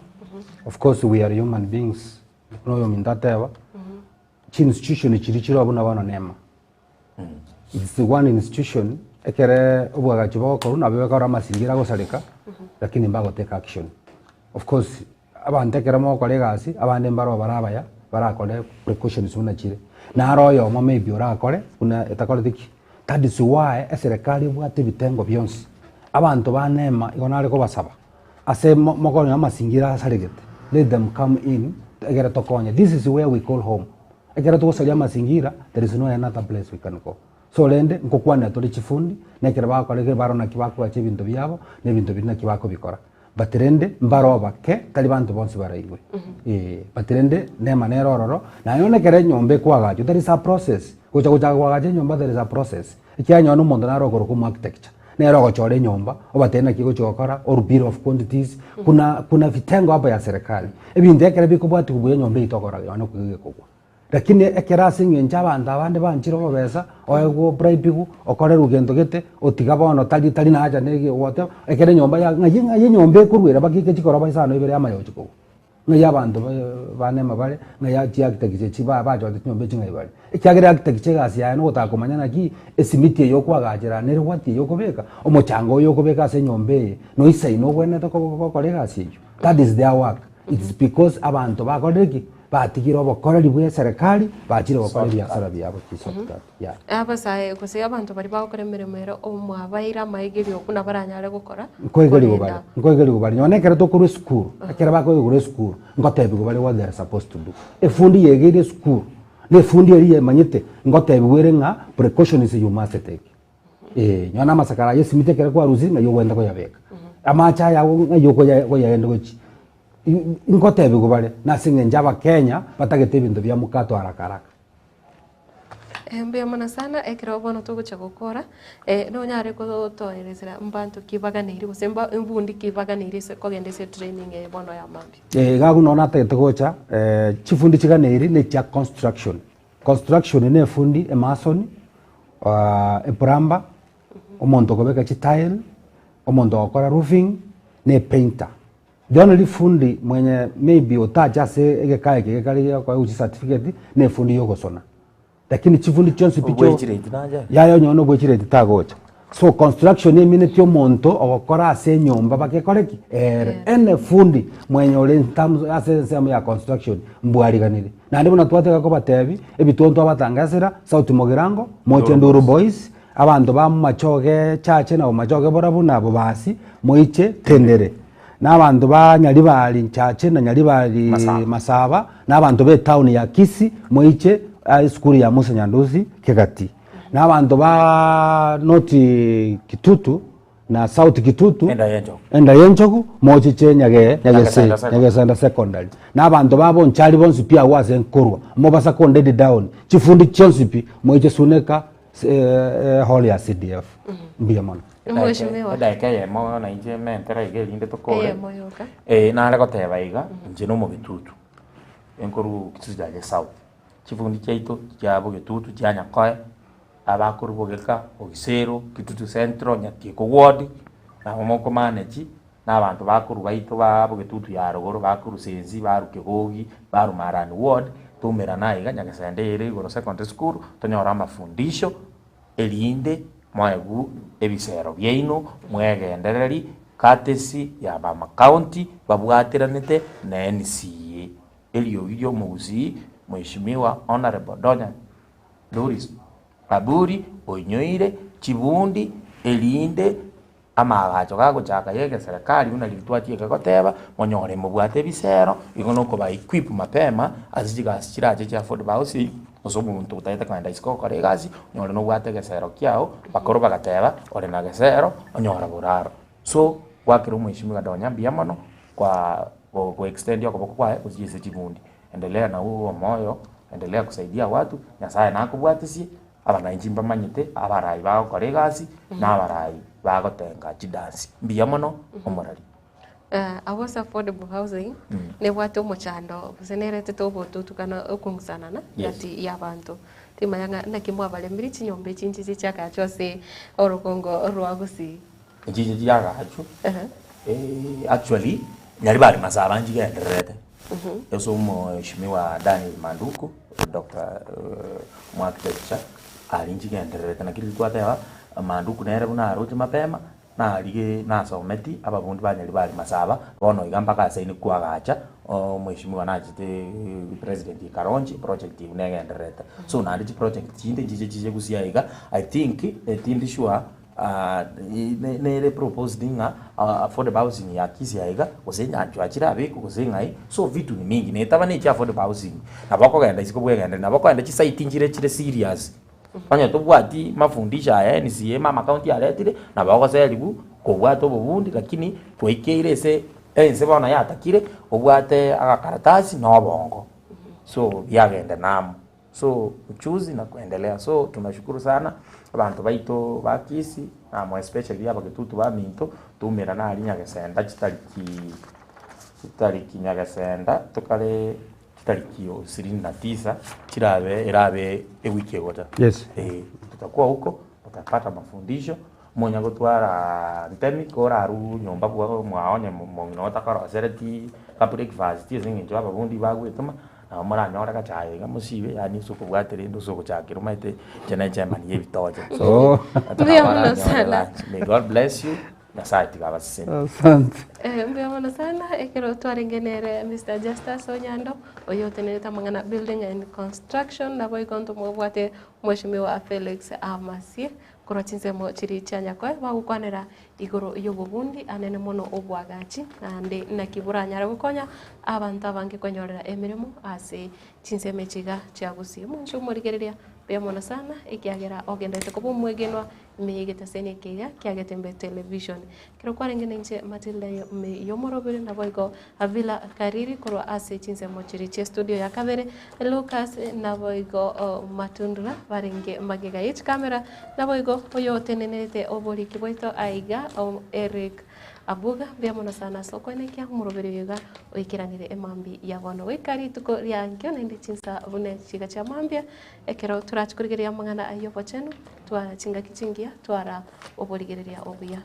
of course we are human beings, Buna oyominto ateba, chiinstitution chiria chire buna bono nema. It's one institution ekere obwagachi bogokorwa nabo bekora amasingira agosareka, lakini mbagotake action. Of course, abanto ekero mogokora egasi, abande mbaro bare abaya, barakore precautions buna chire. Naro oyomo maybe orakore, buna etakoreti ki? That is why eserekari ebwate ebitengo bionsi. Abanto ba nema igo nare kobasaba. Ase mokonye amasingira asaregete, let them come in egere tokonye, this is where we call home, ekero togosaria amasingira there is no another place we can go. So rende nkokwanera tore chifundi, na ekero bagokora ekero barora naki bakogacha ebinto biabo, na ebinto biria naki bakobikora. But rende mbaro abake, tari banto bonsi baraigwe, eh, but rende nema nere ororo, naende nonye ekero enyomba ekoagachwa there is a process, gocha gochaka koagacha enyomba there is a process, ekiagera nonye na omonto nare okorokwa omo architecture. Nere ogochora enyomba, obatebie naki egochia gokora, or bill of quantities, kuna kuna vitengo hapo ya serikali. Ebinto ekero bikobwatigwa buya enyomba eyio tokora nonya okogwa gekogwa. Lakini ekero ase eng'encho abanto abande banchire obobesa, oegwe obribigwe, okorerwe gento gete, otiga bono tari tari na haja na ege whatever, ekero enyomba ya ng'ai ng'ai enyomba ekorwera mpaka eke chikoroba isano ibere yamanya gochia kogwa. Ng'ai abanto ba nema bare, ng'ai chiarchitects echi bachorete chinyomba echi ng'ai bare. Ekiagera architects egasi yaye nogotaka komanya naki esimiti eye okoagachera nere what eye okobeka, omochanga oyo okobeka ase enyomba eye, noisaine obwenerete gokora egasi eyio. That is their work. It's because abanto bakorire ki? Batigire obokoreri bwa eserekari, bachire gokora ebiasara biabo chi shortcut, yeah. Abasae gose abanto baria bagokora emeremo ere omwabaire amaegerio buna baranyare gokora, Nkoegerigwa bare, korenda. nkoegerigwa bare. Nonya ekero tokorwa esukuru, ekero bakoigwa esukuru, ngotebigwa bare what they are supposed to do. Efundi yegeire esukuru, na efundi eria yemanyete, ngotebigwa ere ng'a precautions you must take. Eh, nonya na amasakara aya esimiti ekero kwarusirie ng'ai ogwenta koyabeka. Amache aya ago ng'ai okoya okoyaenda gochia. Nkotebigwa bare, nase eng'encho Abakenya batagete ebinto bia mkato haraka haraka. Mbuya mono sana ekero bono togochia gokora, nonyare gotoeresera mbanto ki baganeiri gose mba mbundi ki baganeiri ase kogenda ase etraining eye bono ya mambia. Iga abwo nonye natagete gocha, chifundi chiganeiri na echia construction. Construction na efundi, emason, eplumber, omonto okobeka chitile, omonto ogokora roofing, na epainter. The only fundi mwenye maybe otache ase egekae eke gekare gekoegwa chicertificate na efundi ya ogosona. Lakini chifundi chionsi pi chio Obwechireti nache? yaya onye obwechireti tagocha. So construction emineti omonto ogokora ase enyomba bakekore ki? Ere. Any fundi mwenye ore in terms ase ensemo ya construction mbwariganire. Naende buna twateba kobatebi, ebituo ntwabatangasera, South Mugirango, moche Nduru Boys, Abanto ba Machoge Chache na Bomachoge Borabu na Bobasi moiche Tendere, na abanto ba Nyaribari Chache na Nyaribari Masaba, na abanto b'etauni ya Kisii moiche esukuru ya Musa Nyandusi Kegati, na abanto ba North Kitutu na South Kitutu Enda y'Enchogu mochiche Nyage Nyagese Nyagesenda Secondary, na abanto ba Bonchari bonsi pi agwo ase nkorwa mobasa kondedi down chifundi chionsi pi moiche Suneka Hall ya CDF. Mbuya mono. Mheshimiwa. Edaika eyemo na inche mentera iga erinde tokore. Eyemo yoka. Eh, nare goteba iga, inche na omogetutu, enkoru Kisusu Chache South, chifundi chiaito chia bogetutu chia Nyakoe, abakorwa Bogeka, Ogisero, Kitutu Central, Nyatieko Ward, nabo mokomanage, na abanto bakorwa baito ba bogetutu ya rogoro, bakorwa Sensi, barwa Kegogi, barwa Marani Ward, toumerane aiga Nyagesende ere igoro secondary school, tonyore amafundisho, erinde moegwe ebisero biaino, mwegendereri courtesy ya abamacounty babwateranete na NCA. Eriogi ri'omogusii Mheshimiwa Honourable Donya Doris Aburi oinyoire chibundi erinde Amaagacho gagochaka y'egeserekari buna riria twatieke goteba, monyore mobwate ebisero, igo nokoba equip mapema ase chigasi chirache chia affordable housing, gose omonto otagete kogenda isiko gokora egasi, onyore nobwate egesero kiago, bakoro bagateba ore na gesero onyora boraro. So, gwakera omweshimiwa Donya mbuya mono kwa go extend okoboko kwaye gochia ase chibundi. Endelea na huo omoyo, endelea kusaidia watu, Nyasaye nakobwatisie. Abananchi mbamanyete abarai bagokora egasi na abarai bagotenga chidansi. Mbuya mono omorari. Abwo ase affordable housing nebwate omochando gose neretete obotutukana okong'usanana gati y'abanto. Timanya ng'a naki mwabaremire chinyomba echi nchiche chiagachwa ase orogongo rwa Gusii. Nchiche chiagachwa actually Nyaribari Masaba nchigendererete ase omheshimiwa Daniel Manduku Doctor omo architecture aria nchigendererete naki riria twateba Manduku nere buna aroche mapema narige nasometi ababundi ba Nyaribari Masaba bono iga mpaka asaini koagacha omheshimiwa nachete president Karonji project eywo negendererete. So naende chiproject chinde nchiche chiche gusii aiga I think tindi sure Nere proposed ng'a affordable housing ya Kisii aiga, gose enyanchwa chirabekwe gose ng'ai, so vitu ni mingi, na etaba ne chia affordable housing, nabo okogenda isiko bwegendereri, nabo okogenda chisite nchire chire serious, onye tobwati mafundisho aya NCA mama county aretire, nabo ogoseriwu kobwate obobundi lakini twaikeire ase ense bono yatakire, obwate agakaratasi na obongo, so biagenda namo. So uchuzi na kuendelea so tunashukuru sana. Abanto baito ba Kisii, na more especially abagetutu baminto, toumerane aria Nyagesenda chitariki chitariki Nyagesenda tokare chitariki ishirini na tisa chirabe erabe ewiki egocha. Yes. Eh, tutakuwa huko tutapata mafundisho monya gotwara ntemi korarwa nyomba bwa mwao onye mong'ina otakorosereti ka breakfast ase eng'encho ababundi bagwetoma Nabo moranyore gachaye iga mosibe, yaani ase okobwata rende ase ogochakera omanyete inche ne chairman ya ebitoche. Oh. Ata Mbuya nabo mono aranyore sana. lunch. May God bless you, Nyasaye tiga abasesenie. Asante. Eh, mbuya mono sana ekero twarenge nere Mr. Justus Onyando oyo otenerete amang'ana building and construction nabo igo ntomobwate Mheshimiwa Felix Amasie Korwa chinsemo chiria chia Nyakoe bagokwanera igoro y'obobundi anene mono obwagachi, naende naki boranyare gokonya abanto abange kwenyorera emeremo ase chinsemo echi iga chia Gusii. Omonche omorigereria mbuya mono sana ekiagera ogenderete koba omwegenwa ime y'egetaseni eke iga kia Getembe Television. Ekero kwarenge nainche Matilda y'omoroberi naboigo Avila Kariri korwa ase chinsemo chiria chie studio ya kabere, Lucas naboigo Matundura barenge magega ye chikamera, naboigo oyotenenerete oboriki bwaito aiga Eric Abuga. Mbuya mono sana ase okoenekia omoroberi oyo iga oikeranire emambia ya bono goika rituko ria ankio naende chinsa buna echi chia mambia ekero torachi korigereria amang'ana ay'obochenu twara chingaki chingiya twara oborigereria obuya.